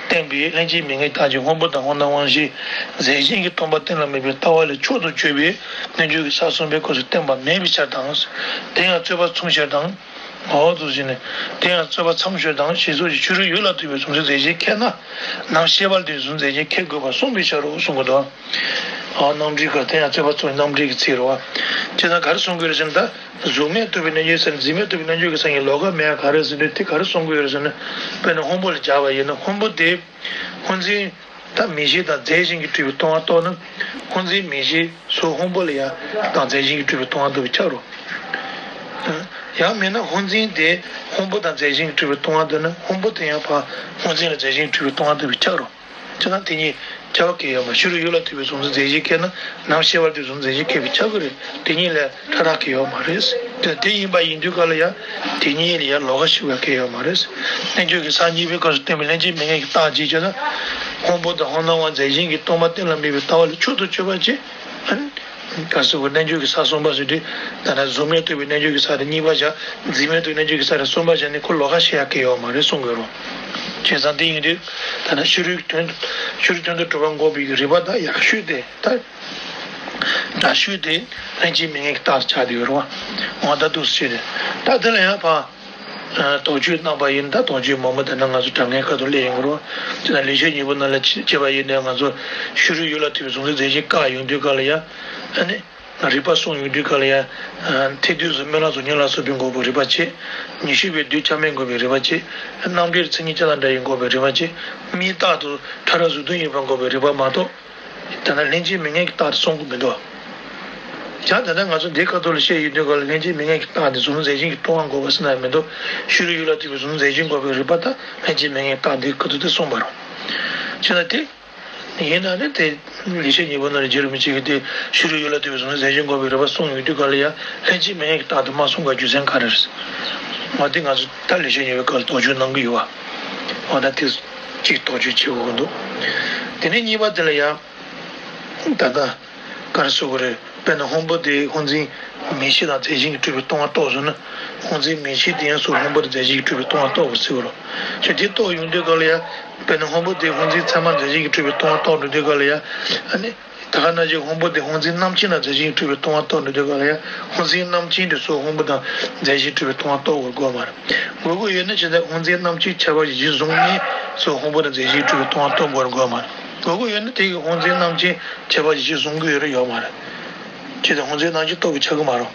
བསྟན་པའི་ལྷན་སྐྱེས་མི་མངོན་རྟགས་ཀྱི་སྔོན་པོ་དང་སྔོ་སྣང་དབང་ཤེས་རྫས་གཞན་གྱིས་སྟོང་པ་གཏན་ལ་དབབ་པའི་ལྟ་བ་ལས་མཆོག་ཏུ་གྱུར་པའི་རྣལ་འབྱོར་གྱི་ས་གསུམ་པའི་སྐབས་སུ་བསྟན་པ་མེད་པའི་ཕྱིར་དང་། དེ་ཡང་རྩོད་པ་མཚུངས་ཕྱིར་དང་། འོ་ཚོ་བཞིན་ནི། དེ་ཡང་རྩོད་པ་མཚམས་སྦྱོར་དང་ཞེས་སོགས་ཀྱི་ཕྱི་རོལ་ཡུལ་ལ་ལྟོས་པའི་གཟུང་འཛིན་རྫས་གཞན་ཁས་ན། ནམ་ཤེས་པ་ལ་ལྟོས་པའི་གཟུང་འཛིན་རྫས་གཞན་ཁས་དགོས་པར་གསུངས་པའི་ཕྱིར་རོ་གསུང་གི་འདུག་ཨ་རྣམ་འགྲེལ་གྱི་དེ་ཡང་རྩོད་པ་མཚུངས་རྣམ་འགྲེལ་གྱི་ཚིག་རེད་བ། ཅེས་དང་ག་རེ་གསུང་གི་རེད་ཟེར་ན། ད་གཟུགས་མེད་རྟོགས་པའི་རྣལ་འབྱོར་ས་ནས་འཛིན་མེད་རྟོགས་པའི་རྣལ་འབྱོར་གྱི་ས་ཡི་ལོགས་ཀ་མེད་ཡ་ག་རེ་ཟེར་དུས་དེ་ག་རེ་གསུང་གི་ཡོད་རེད་ཟེར་ན། དཔེར་ན་སྔོན་པོ་ལ་སྦྱར་བ་ཡིན་ན་སྔོན་པོ་དེ། སྔོ་འཛིན། ད་མིག་ཤེས་དང་རྫས་གཞན་གྱིས་གྲུབ་པའི་སྟོང་པ་རྟོགས་ན། སྔོ་འཛིན་མིག་ཤེས་སོགས་སྔོན་པོ་ལ་ཡང་དང་རྫས་གཞན་གྱིས་གྲུབ་པའི་སྟོང་པ་རྟོགས་པའི་ཆ་རོ། ཡང་མིན་ན་སྔོ་འཛིན་དེ་སྔོན་པོ་དང་རྫས་གཞན་གྱིས་གྲུབ་པའི་སྟོང་པ་རྟོགས་ན་སྔོན་པོ་དེ་ཡང་ཕར་སྔོ་འཛིན་ལ་རྫས་གཞན་གྱིས་གྲུབ་པའི་སྟོང་པ་རྟོགས་པའི་ཆ་རོ། ཅེ་ན་དེ་གཉིས་ཁྱད་པར་གང་ཡང་ཡོད་མ་རེད། ཕྱི་རོལ་ཡུལ་ལ་ལྟོས་པའི་གཟུང་འཛིན་རྫས་གཞན་ཁས་ན་ནམ་ཤེས་པ་ལ་ལྟོས་པའི་གཟུང་འཛིན་རྫས་གཞན་ཁས་པའི་ཆ་གི་རེད། དེ་གཉིས་ལས་ཕྲ་རགས་གང་ཡང་ཡོད་མ་རེད། དེ་དེ་ཡིན་པ་ཡིན་དུས་ག་ལ་ཡང་དེ་གཉིས་ལ་ཡང་ལོགས་ཀ་ཞིག་པ་གང་ཡང་ཡོད་མ་རེད། རྣལ་འབྱོར་གྱི་ས་གཉིས་པའི་སྐབས་སུ་བསྟན་པའི་ལྷན་སྐྱེས་མི་མངོན་གྱི་རྟགས་ཅིག་བྱས་ན། སྔོན་པོ་དང་སྔོ་སྣང་བ་རྫས་གཞན་གྱིས་སྟོང་པ་གཏན་ལ་དབབ་པའི་ལྟ་བ་ལས་མཆོག་ཏུ་གྱུར་པ་ཅིག་ཨ་ནི། ག་ཟེར་བ། རྣལ་འབྱོར་གྱི་ས་གསུམ་པ་ཟེར་དུས། ད་ལྟ་གཟུགས་མེད་རྟོགས་པའི་རྣལ་འབྱོར་གྱི་ས་དེ་གཉིས་པ་བཞག་འཛིན་མེད་རྟོགས་རྣལ་འབྱོར་གྱི་ས་དེ་གསུམ་པ་བཞག་ནས་ཁོ་ལོགས་ཀ་བཤད་ཡ་གང་ཡང་ཡོད་མ་རེད་གསུང་གི་རེད། བྱས་ཙང་དེ་ཡིན་དུས། ད་ལྟ་ཕྱི་རོལ་གྱི་དོན། ཕྱི་རོལ་དོན་དུ་གྲུབ་པ་འགོག་པའི་རིགས་པ་དང་ཡག་ཤོས་དེ་ད། དྲག་ཤོས་དེ་ལྷན་སྐྱེས་མི་མངོན་གྱི་རྟགས་ཆགས་བསྡད་ཡོད་རེད་བ། འོ་ད་འདུག་སེ་བྱས་ཏེ། ད་དེ་ལ་ཡང་ཕར། དོགས་གཅོད་གནང་པ་ཡིན་ན། ད་དོགས་གཅོད་མང་པོ་དེ་ན་ང་ཚོ་དྲང་ངེས་ཁ་ཐུག་སླེབས་ཡོང་གི་རེད་བ། དེ་ན་ལེགས་བཤད་སྙིང་པོ་ནང་ལ་བྱས་པ་ཡིན་ན་ང་ཚོ་ཕྱི་རོལ་ཡུལ་ལ་ལྟོས་པའི་གཟུང་འཛིན་རྫས་གཞན་བཀག་ཡོང་དུས་ག་ལ་ཡང་། ཨ་ནི། རིགས་པ་གསུངས་ཡོང་དུས་ག་ལ་ཡང་། ཐེག་བསྡུས་སུ་སྨོན་ལམ་གཟུགས་བརྙན་ལ་སོགས་པས་འགོག་པའི་རིགས་པ་བྱས། ཉེར་ཞི་བའི་བདུད་ཆགས་མེད་འགོག་པའི་རིགས་པ་བྱས། རྣམ་འགྲེལ་མཚན་ཉིད་ཅན་དང་འདྲ་ཡིན་འགོག་པའི་རིགས་པ་བྱས། མིང་རྟགས་དུ་ཕྲ་རགས་གཟུགས་དོན་ཡིན་པར་འགོག་པའི་རིགས་པ་མ་གཏོགས། ད་ལྟ་ལྷན་སྐྱེས་མི་མངོན་གྱི་རྟགས་དེ་གསུང་གི་མི་འདུག་ཡང་ད་ལྟ་ང་ཚོ་འདི་ཁ་ཐོག་ལ་བཤད་ཡོང་དུས་ག་ལ་ལྷན་སྐྱེས་མི་མངོན་གྱི་རྟགས་འདི་གཟུང་འཛིན་རྫས་གཞན་གྱིས་སྟོང་པར་འགོག་པ་ཟེར་ན་ཡང་མི་འདུག་ཕྱི་རོལ་ཡུལ་ལ་ལྟོས་པའི་གཟུང་འཛིན་རྫས་གཞན་འགོག་པའི་རིགས་པ་དང་ལྷན་སྐྱེས་མི་མངོན་གྱི་རྟགས་འདི་ཁ་ཐོག་ཏུ་གསུངས་པ་རེད། བྱས་ན་དེ། ཡིན་ན་ནི་དེ་ལེགས་བཤད་སྙིང་པོ་ནང་ལ་རྗེ་རིན་པོ་ཆེ་གིས་དེ་ཕྱི་རོལ་ཡུལ་ལ་ལྟོས་པའི་གཟུང་འཛིན་རྫས་གཞན་འགོག་པའི་རིགས་པ་གསུངས་ཡོང་དུས་ག་ལ་ཡང་ལྷན་སྐྱེས་མི་མངོན་གྱི་རྟགས་འདི་མ་གསུངས་པའི་རྒྱུ་མཚན་ག་རེ་རེད། འོ་དེ་ང་ཚོ་ད་ལེགས་བཤད་སྙིང་པོའི་སྐབས་ལ་དོགས་གཅོད་གནང་གི་ཡོད་པ། འོ་ད་དེ་གཅིག་དོགས་གཅོད་བྱེད་དགོས་ཀྱི་འདུག་དེ་ནས་གཉིས་པ་དེ་ལ་ཡང་། ད་ལྟ། ག་རེ་ཟེར་དགོས་རེད། དཔེར་ན་སྔོན་པོ་དེ་སྔོ་འཛིན་མིག་ཤེས་དང་རྫས་གཞན་གྱིས་གྲུབ་པའི་སྟོང་པ་རྟོགས་སོང་ན། སྔོ་འཛིན་མིག་ཤེས་དེ་ཡང་སོ་སྔོན་པོ་དང་རྫས་གཞན་གྱིས་གྲུབ་པའི་སྟོང་པ་རྟོགས་པར་ཟེར་བ་རེད། ཞེས་དེ་རྟོགས་ཡོང་དུས་སྐབས་ལ་ཡང་། དཔེར་ན་སྔོན་པོ་དེ་སྔོ་འཛིན་ཚད་མ་རྫས་གཞན་གྱིས་གྲུབ་པའི་སྟོང་པ་རྟོགས་འགྲོ་དུས་སྐབས་ལ་ཡང་། ཨ་ནི། ད་ག་ནང་བཞིན་སྔོན་པོ་དེ་སྔོ་འཛིན་རྣམ་མཁྱེན་དང་རྫས་གཞན་གྱིས་གྲུབ་པའི་སྟོང་པ་རྟོགས་འགྲོ་དུས་སྐབས་ལ་ཡང་། སྔོ་འཛིན་རྣམ་མཁྱེན་དེ་སོ་སྔོན་པོ་དང་རྫས་གཞན་གྱིས་གྲུབ་པའི་སྟོང་པ་རྟོགས་དགོས་དགོས་མ་རེད། དགོས་དགོས་ཡོད་ན་ཇི་ལྟར་སྔོ་འཛིན་རྣམ་མཁྱེན་ཁྱད་པར་གཞི་བཟུང་ནས་སོ་སྔོན་པོ་དང་རྫས་གཞན་གྱིས་གྲུབ་པའི་སྟོང་པ་རྟོགས་དགོས་དགོས་མ་རེད། དགོས་དགོས་ཡོད་ན་དེ་གི་སྔོ་འཛིན་རྣམ་མཁྱེན་ཁྱད་པར་གཞི་བཟུང་གི་ཡོད་རེད་ཡོད་མ་རེད། ཇི་ལྟར་སྔོ་འཛིན་རྣམ་མཁྱེན་རྟོགས་པས་ཁྱབ་ཀྱི་མ་རེད།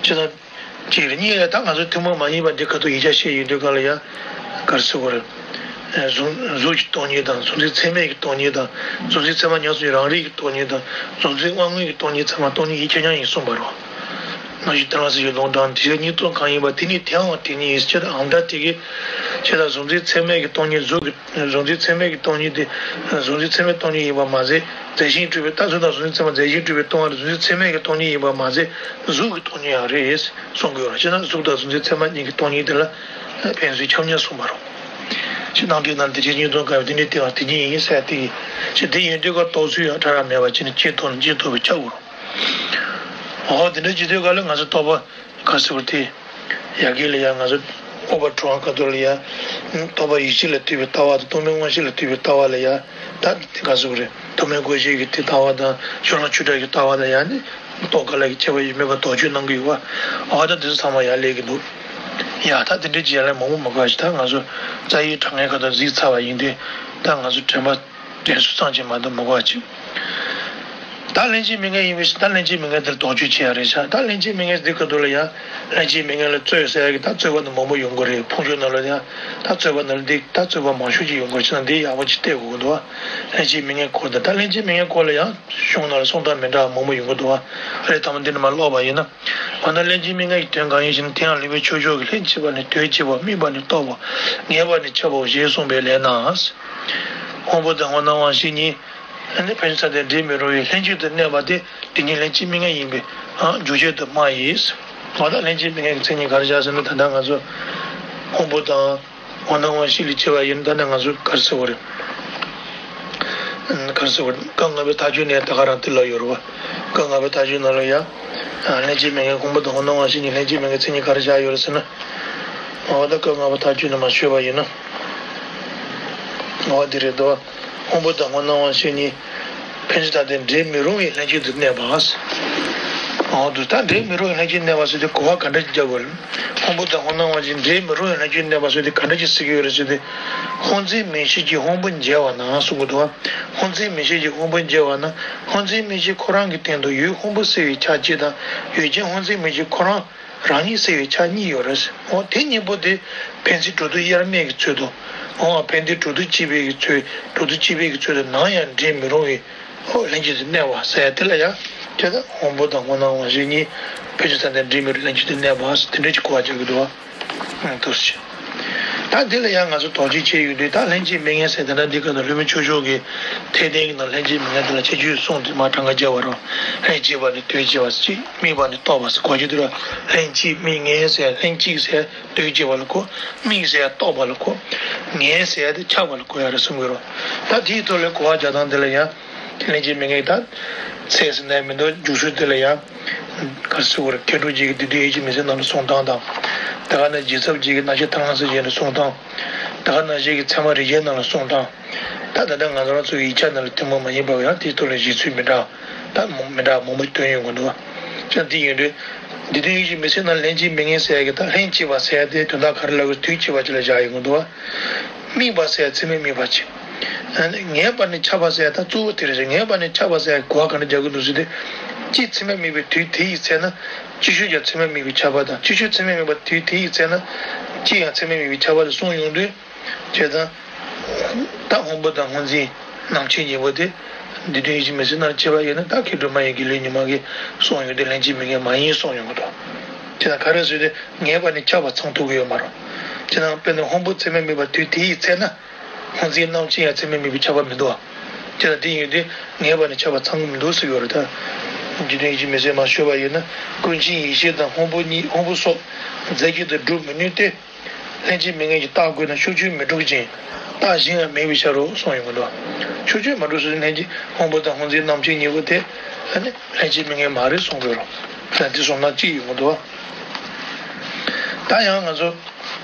ཇི་ལྟར། གཅིག་རེད། གཉིས་རེད། ད་ང་ཚོ་ཐུན་མོང་མ་ཡིན་པ་འདི་ཁ་ཐུག་ཡིག་ཆ་བཤད་ཡོང་དུས་སྐབས་ལ་ཡང་། ག་རེ་ཟེར་དགོས་རེད། ཨ། གཟུགས་གཟུགས་ཀྱི་སྟོང་ཉིད་དང་། གཟུགས་འཛིན་ཚད་མའི་གི་སྟོང་ཉིད་དང་། གཟུགས་འཛིན་ཚད་མ་ཉམས་སུ་མྱོང་རང་རིག་གི་སྟོང་ཉིད་དང་། གཟུགས་འཛིན་དབང་མངོན་གྱི་སྟོང་ཉིད་ཚང་མ་སྟོང་ཉིད་ཡིན་ཁྱབ་མཉམ་ཡིན་གསུངས་པ་རེད། རྣམ་ཤེས་ལྟར་སྣང་སེམས་ཀྱི་ལུང་དྲངས་དེ་གཉིས་སྟོང་གང་ཡིན་པ་དེ་ནི་དེའང་དེ་ཉིད་ཡིན། ཇི་ལྟར་ཨམ་ཕྲག་དེ་གི། ཇི་ལྟར་གཟུགས་འཛིན་ཚད་མའི་གི་སྟོང་ཉིད་གཟུགས་ཀྱི། གཟུགས་འཛིན་ཚད་མའི་གི་སྟོང་ཉིད་དེ། གཟུགས་འཛིན་ཚད་མའི་སྟོང་ཉིད་ཡིན་པ་མ་ཟད། རྫས་གཞན་གྱིས་གྲུབ་པའི་ད་གཟུགས་དང་གཟུགས་འཛིན་ཚད་མ་རྫས་གཞན་གྱིས་གྲུབ་པའི་སྟོང་པ་དེ་གཟུགས་འཛིན་ཚད་མའི་གི་སྟོང་ཉིད་ཡིན་པ་མ་ཟད། གཟུགས་ཀྱི་སྟོང་ཉིད་ཡང་རེད་གསུང་གི་ཡོད་རེད། ཅེ་ན་གཟུགས་དང་གཟུགས་འཛིན་ཚད་མ་གཉིས་ཀྱི་སྟོང་ཉིད་དེ་ལ་ཕན་ཚུན་ཁྱབ་མཉམ་གསུངས་པ་རེད། ཅེས་ནང་དོན་ནང་དེ་ཅི་གཉིས་སྟོང་གང་ཡོད་དེ་འདྲའི་དེ་བ་དེ་གཉིས་ཡིན་ཟེར་དེ་གི། ཅེས་དེ་ཡིན་དུས་ཀ་རྟོགས་ཚུལ་ཡང་ཕྲ་རགས་མེད་པ་ཅིག་ནི་ཅེས་རྟོགས་ནི་ཅེས་རྟོགས་པའི་ཆ་དགོས་རེད། འོ་དེ་འདྲ་ཅི་དུས་ཀ་ལ་ང་ཚོ་རྟོགས་པ་ག་ཟེར་བ་དེ། ཡ་གི་ལ་ཡ་ང་ཚོ་འོག་པ་གྲོལ་བ་ཁ་ཐུག་ལ་ཡ། རྟོག་པ་ཡིད་ཤེས་ལ་ལྟོས་པའི་ལྟ་བ་དང་རྟོག་མེད་དབང་ཤེས་ལ་ལྟོས་པའི་ལྟ་བ་ལ་ཡ། ད་དེ་ག་ཟེར་དགོས་རེད། རྟོག་མེད་དབང་ཤེས་ཀྱི་དེ་ལྟ་བ་དང་ཕྱོགས་གླང་ཆོས་གྲགས་ཀྱི་ལྟ་བ་ལ་ཡ་ནི། རྟོག་ག་ལ་གི་ཁྱད་པར་ཡོད་མེད་པ་དོགས་གཅོད་གནང་གི་ཡོད་པ། འོ་ད་དེ་ཚོ་ཚང་མ་ཡར་སླེབས་ཀྱི་འདུག་ཡ་ད་དེ་འདྲའི་ཅི་ཡ་ལ་མང་པོ་མ་དགོས་ཤིག་ད་ང་ཚོ་རྩ་བའི་དྲང་ངེས་ཁ་ཐུག་གཟིགས་ཚར་བ་ཡིན་དུས། ད་ང་ཚོ་དྲན་པ། དྲན་གསོ་ཙམ་ཅིག་མ་གཏོགས་མི་དགོས་པ་ཅིག་ད་ལྷན་སྐྱེས་མི་མངོན་ཡིན་པའི་ཕྱིར། ད་ལྷན་སྐྱེས་མི་མངོན་དེར་དོགས་གཅོད་བྱེད་ཡ་རེད་ཤག་ད་ལྷན་སྐྱེས་མི་མངོན་འདི་ཁ་ཐུག་ལ་ཡང་། ལྷན་སྐྱེས་མི་མངོན་ལ་རྩོད་ཟེར་ཡ་གི་ད་རྩོད་པ་ནི་མང་པོ་ཡོང་གི་རེད། ཕུང་ཆོས་ནང་ལ་ཡང་ད་རྩོད་པ་ནང་ལ་འདི་ད་རྩོད་པ་མང་ཤོས་ཅིག་ཡོང་གི་རེད། ཅེ་ན་འདི་ཡག་པོ་ཅིག་བལྟས་དགོས་ཀྱི་འདུག་བ། ལྷན་སྐྱེས་མི་མངོན་སྐོར་དང་ད་ལྷན་སྐྱེས་མི་མངོན་སྐོར་ལ་ཡང་གཞུང་ནང་ལ་གསུང་སྟངས་མི་འདྲ་བ་མང་པོ་ཡོང་གི་འདུག་བ། རེད། ད་མ་འདི་ནི་མ་ཀློག་པ་ཡིན་ན། འོ་ན་ལྷན་སྐྱེས་མི་མངོན་གྱི་དོན་གང་ཡིན་ཞེ་ན། དེ་ཡང་ལེགས་པའི་ཆོས་མཆོག་གིས། ལྷན་སྐྱེས་པ་ནི་དོན་གཅིག་པ། དམིགས་པ་ནི་རྟོག་པ། ངེས་པ་ནི་ཁྱབ་པའོ་ཞེས་གསུངས་པའི་ལན་ན། སྔོན་པོ་དང་སྔོ་སྣང་དབང་ཤེས་གཉིས། ཨ་ནི་ཕན་ཚུན་ཚད་ལྡན་འདྲེས་མི་རུང་བའི་ལྷན་ཅིག་ཏུ་གནས་པ་དེ། དེ་ཉིད་ལྷན་སྐྱེས་མི་མངོན་ཡིན་པས་འཇོག་བྱེད་དུ་སྨྲ་ཡི། འོ་ད་ལྷན་སྐྱེས་མི་མངོན་གྱི་མཚན་ཉིད་ག་རེ་བཞག་ཟེར་ན། ད་ལྟ་ང་ཚོ་སྔོན་པོ་དང་སྔོ་སྣང་དབང་ཤེས་ལ་སྐྱེ་བ་ཡིན་ན། ད་ནི་ང་ཚོ་ག་རེ་ཟེར་བ་རེད། ག་རེ་ཟེར་བ་རེད། སྐབས་ལྔ་པའི་མཐའ་དཔྱོད་ནས་ད་ག་རང་དེ་ལ་ཡོད་རེད་བ། སྐབས་ལྔ་པའི་མཐའ་དཔྱོད་ནང་ལ་ཡང་། ལྷན་སྐྱེས་མི་མངོན་སྔོན་པོ་དང་སྔོ་སྣང་དབང་ཤེས་གཉིས་ལྷན་སྐྱེས་མི་མངོན་མཚན་ཉིད་ག་རེ་བཞག་ཡོད་རེད་ཟེར་ན། འོ་ད་སྐབས་ལྔ་པ་མཐའ་དཔྱོད་ནས་མ་ཤོད་པ་ཡིན་ན། འོ་འདི་རེད་དོ། སྔོན་པོ་དང་སྔོ་སྣང་དབང་ཤེས་གཉིས། ཕན་ཚུན་ཚད་ལྡན་འདྲེས་མི་རུང་བའི་ལྷན་ཅིག་ཏུ་གནས་པ། འོ་འདུག་ད་འདྲེས་མི་རུང་བའི་ལྷན་ཅིག་གནས་པ་ཟེར་དུས་གོ་བ་ག་འདྲ་ཅིག་རྒྱག་དགོས་རེད། སྔོན་པོ་དང་སྔོ་སྣང་དབང་ཤེས་འདྲེས་མི་རུང་བའི་ལྷན་ཅིག་གནས་པ་ཟེར་དུས་ག་འདྲ་ཅིག་ཟེར་གྱི་ཡོད་རེད་ཟེར་དུས། སྔོ་འཛིན་མིག་ཤེས་ཀྱིས་སྔོན་པོ་འཇལ་བ་ན་གསུང་གི་འདུག་བ། སྔོ་འཛིན་མིག་ཤེས་ཀྱིས་སྔོན་པོ་འཇལ་བ་ན། སྔོ་འཛིན་མིག་ཤེས་ཁོ་རང་གི་སྟེང་དུ་ཡུལ་སྔོན་པོ་གསལ་བའི་ཆ་གཅིག་དང་། ཡུལ་ཅན་སྔོ་འཛིན་མིག་ཤེས་ཁོ་རང་རང་ཉིད་གསལ་བའི་ཆ་གཉིས་ཡོད་རེད། འོ་དེ་གཉིས་པོ་དེ་ཕན་ཚུན་གྲོགས་བསྡུར་དབྱེར་མེད་ཀྱི་ཚུལ་དུ། འོ་ཕན་བདེ་གྲོགས་བསྡུར་གཅིག་པའི་གི་ཚུལ། གྲོགས་བསྡུར་གཅིག་པའི་གི་ཚུལ་དུ་ནམ་ཡང་འདྲེས་མི་རུང་བའི། འོ་ལྷན་ཅིག་ཏུ་གནས་པ་ཟེར་དེ་ལ་ཡང་། དེ་ལྟར་སྔོན་པོ་དང་སྔོ་སྣང་དབང་ཤེས་གཉིས། ཕན་ཚུན་ཚད་ལྡན་འདྲེས་མི་རུང་ལྷན་ཅིག་ཏུ་གནས་པ་ཟེར་དེ་འདྲ་ཅིག་གོ་བ་རྒྱག་གི་འདུག་བ། ཨང་། འདུག་སེ། ད་འདི་ལ་ཡང་ང་ཚོ་དོགས་གཅོད་བྱས་ཡོང་དུས། ད་ལྷན་སྐྱེས་མི་མངོན་ཟེར་དེ་འདྲ་འདི་ག་ནང་བླ་མའི་ཆོས་ཕྱོགས་ཀྱི་ཐེག་ཆེན་གྱི་ནང་ལྷན་སྐྱེས་མི་མངོན་དེ་ལ་ཁྱད་ཆོས་གསུངས་ཏེ་མར་གྲངས་ཀ་བརྒྱབ་པ་རེད། ལྷན་སྐྱེས་པ་ནི་དོན་གཅིག་པ་ཟེར་གཅིག་དམིགས་པ་ནི་རྟོག་པ་ཟེར་གོ་རྒྱུ་དེ་རེད། ལྷན་སྐྱེས་དམིགས་མངོན་ཟེར། ལྷན་སྐྱེས་ཟེར་དོན་གཅིག་པ་ལ་གོ། དམིགས་ཟེར་རྟོག་པ་ལ་གོ། མངོན་ཟེར་དེ་ཁྱབ་པ་ལ་གོ་ཡ་རེད་གསུང་གི་རེད། ད་དེའི་ཐོག་ལ་གོ་བ་རྒྱག་སྟངས་དེ་ལ་ཡང་། ལྷན་སྐྱེས་མི་མངོན་ད་ཚད་ཟེར་ནའི་མི་འདུག་འཇུག་ཚུལ་དེ་ལ་ཡང་། ག་རེ་ཟེར་དགོས་རེད། མཁས་གྲུབ་རྗེ་གིས་སྡེ་བདུན་ཡིད་ཀྱི་མི་ཚེ་ནང་ལ་གསུང་སྟངས་དང་། དེ་ག་ནང་རྗེ་ཚབ་རྗེ་གིས་རྣམ་བཤད་ཐར་ལམ་ཟེར་བྱས་ནས་གསུང་སྟངས། དེ་ག་ནང་བཞིན་གྱི་ཚད་མ་རིགས་བརྒྱའི་ནང་ལ་གསུང་སྟངས། ད་ད་ལྟ་ང་རང་ཚོའི་ཡིག་ཆ་ནང་ལ་ཐུན་མོང་མ་ཡིན་པ་ཡང་དེའི་ཐོག་ལ་བཞེད་ཚུལ་མི་འདྲ། ད་མི་འདྲ་མང་པོ་ཐོན་ཡོང་གི་འདུག་བ། ཅང་དེ་ཡིན་དུས། སྡེ་བདུན་ཡིད་ཀྱི་མི་ཚེ་ནང་ལྷན་སྐྱེས་མི་མངོན་ཟེར་ཡ་གི་ད་ལྷན་སྐྱེས་པ་ཟེར་ཡ་དེ་དོན་དག་ག་རེ་ལབ་དགོས། དུས་གཅིག་པ་ཅིག་ལ་བཞག་ཡོང་གི་འདུག་བ། དམིགས་པ་ཟེར་ཚད་མས་དམིགས་པ་ཅིག་ངེས་པ་ནི་ཁྱབ་པ་ཟེར་ད་གཙོ་བོ་དེ་རེད། ངེས་པ་ནི་ཁྱབ་པ་ཟེར་གོ་བ་ག་འདྲ་རྒྱག་གི་འདུག་ཟེར་དུས། གཅིག་ཚད་མས་དམིགས་པའི་དུས་དེ་ཡི་ཚེ་ན། ཅིག་ཤོས་ཀྱང་ཚད་མས་དམིགས་པའི་ཁྱབ་པ་དང་། ཅིག་ཤོས་ཚད་མས་དམིགས་པའི་དུས་དེ་ཡི་ཚེ་ན། གཅིག་ཡང་ཚད་མས་དམིགས་པའི་ཁྱབ་པ་དེ་གསུངས་ཡོང་དུས། བྱས་ཙང་། ད་སྔོན་པོ་དང་སྔོ་འཛིན་རྣམ་མཁྱེན་གཉིས་པོ་དེ། སྡེ་བདུན་ཡིད་ཀྱི་མི་ཚེ་ནང་ལ་སྐྱེས་པ་ཡིན་ན། ད་མཁས་གྲུབ་སྨྲ་བའི་དགེ་ལེགས་ཉི་མ་གིས་གསུངས་ཡོང་དུས་ལྷན་སྐྱེས་མི་མངོན་མ་ཡིན་གསུངས་ཡོང་གི་འདུག་དེ་ན་ག་རེ་ཟེར་དུས། ངེས་པ་ནི་ཁྱབ་པ་ཚང་ཐུབ་ཀྱི་ཡོད་མ་རེད། དེ་ན་དཔེར་ན་སྔོན་པོ་ཚད་མས་དམིགས་པ་དུས་དེ་ཡི་ཚེ་ན། སྔོ་འཛིན་རྣམ་མཁྱེན་ཡང་ཚད་མས་དམིགས་པའི་ཁྱབ་པ་མི་འདུག་བ། དེ་ལ་དེ་ཡིན་དུས་ངེས་པ་ནི་ཁྱབ་པ་ཚང་གི་མི་འདུག་ཟེར་གྱི་ཡོད་རེད་ད། རྗེ་བཙུན་ཡིད་ཀྱི་མི་ཚེ་མར་ཤོད་པ་ཡིན་ན། ཀུན་མཁྱེན་ཡེ་ཤེས་དང་སྔོན་པོ་གཉིས། སྔོན་པོ་སོགས་རྫས་གཅིག་ཏུ་སྒྲུབ་མི་ནུས་ཏེ། ལྷན་སྐྱེས་མི་མངོན་གྱིས་བརྟགས་དགོས་ན། ཕྱོགས་ཆོས་མི་འགྲུབ་ཅིང་བརྟགས་གཞན་ཡང་མེད་པའི་ཕྱིར་རོ་གསུངས་ཡོང་གི་འདུག་ཕྱོགས་ཆོས་མ་གྲུབ་ཟེར་ན། ལྷན་སྐྱེས་སྔོན་པོ་དང་སྔོ་འཛིན་རྣམ་མཁྱེན་གཉིས་པོ་དེ། ཨ་ནི་ལྷན་སྐྱེས་མི་མངོན་མ་རེད་གསུང་དགོས་རོ། ད་འདི་གསུང་སྟངས་གཅིག་ཡོང་གི་འདུག་ད་ཡང་ང་ཚོ་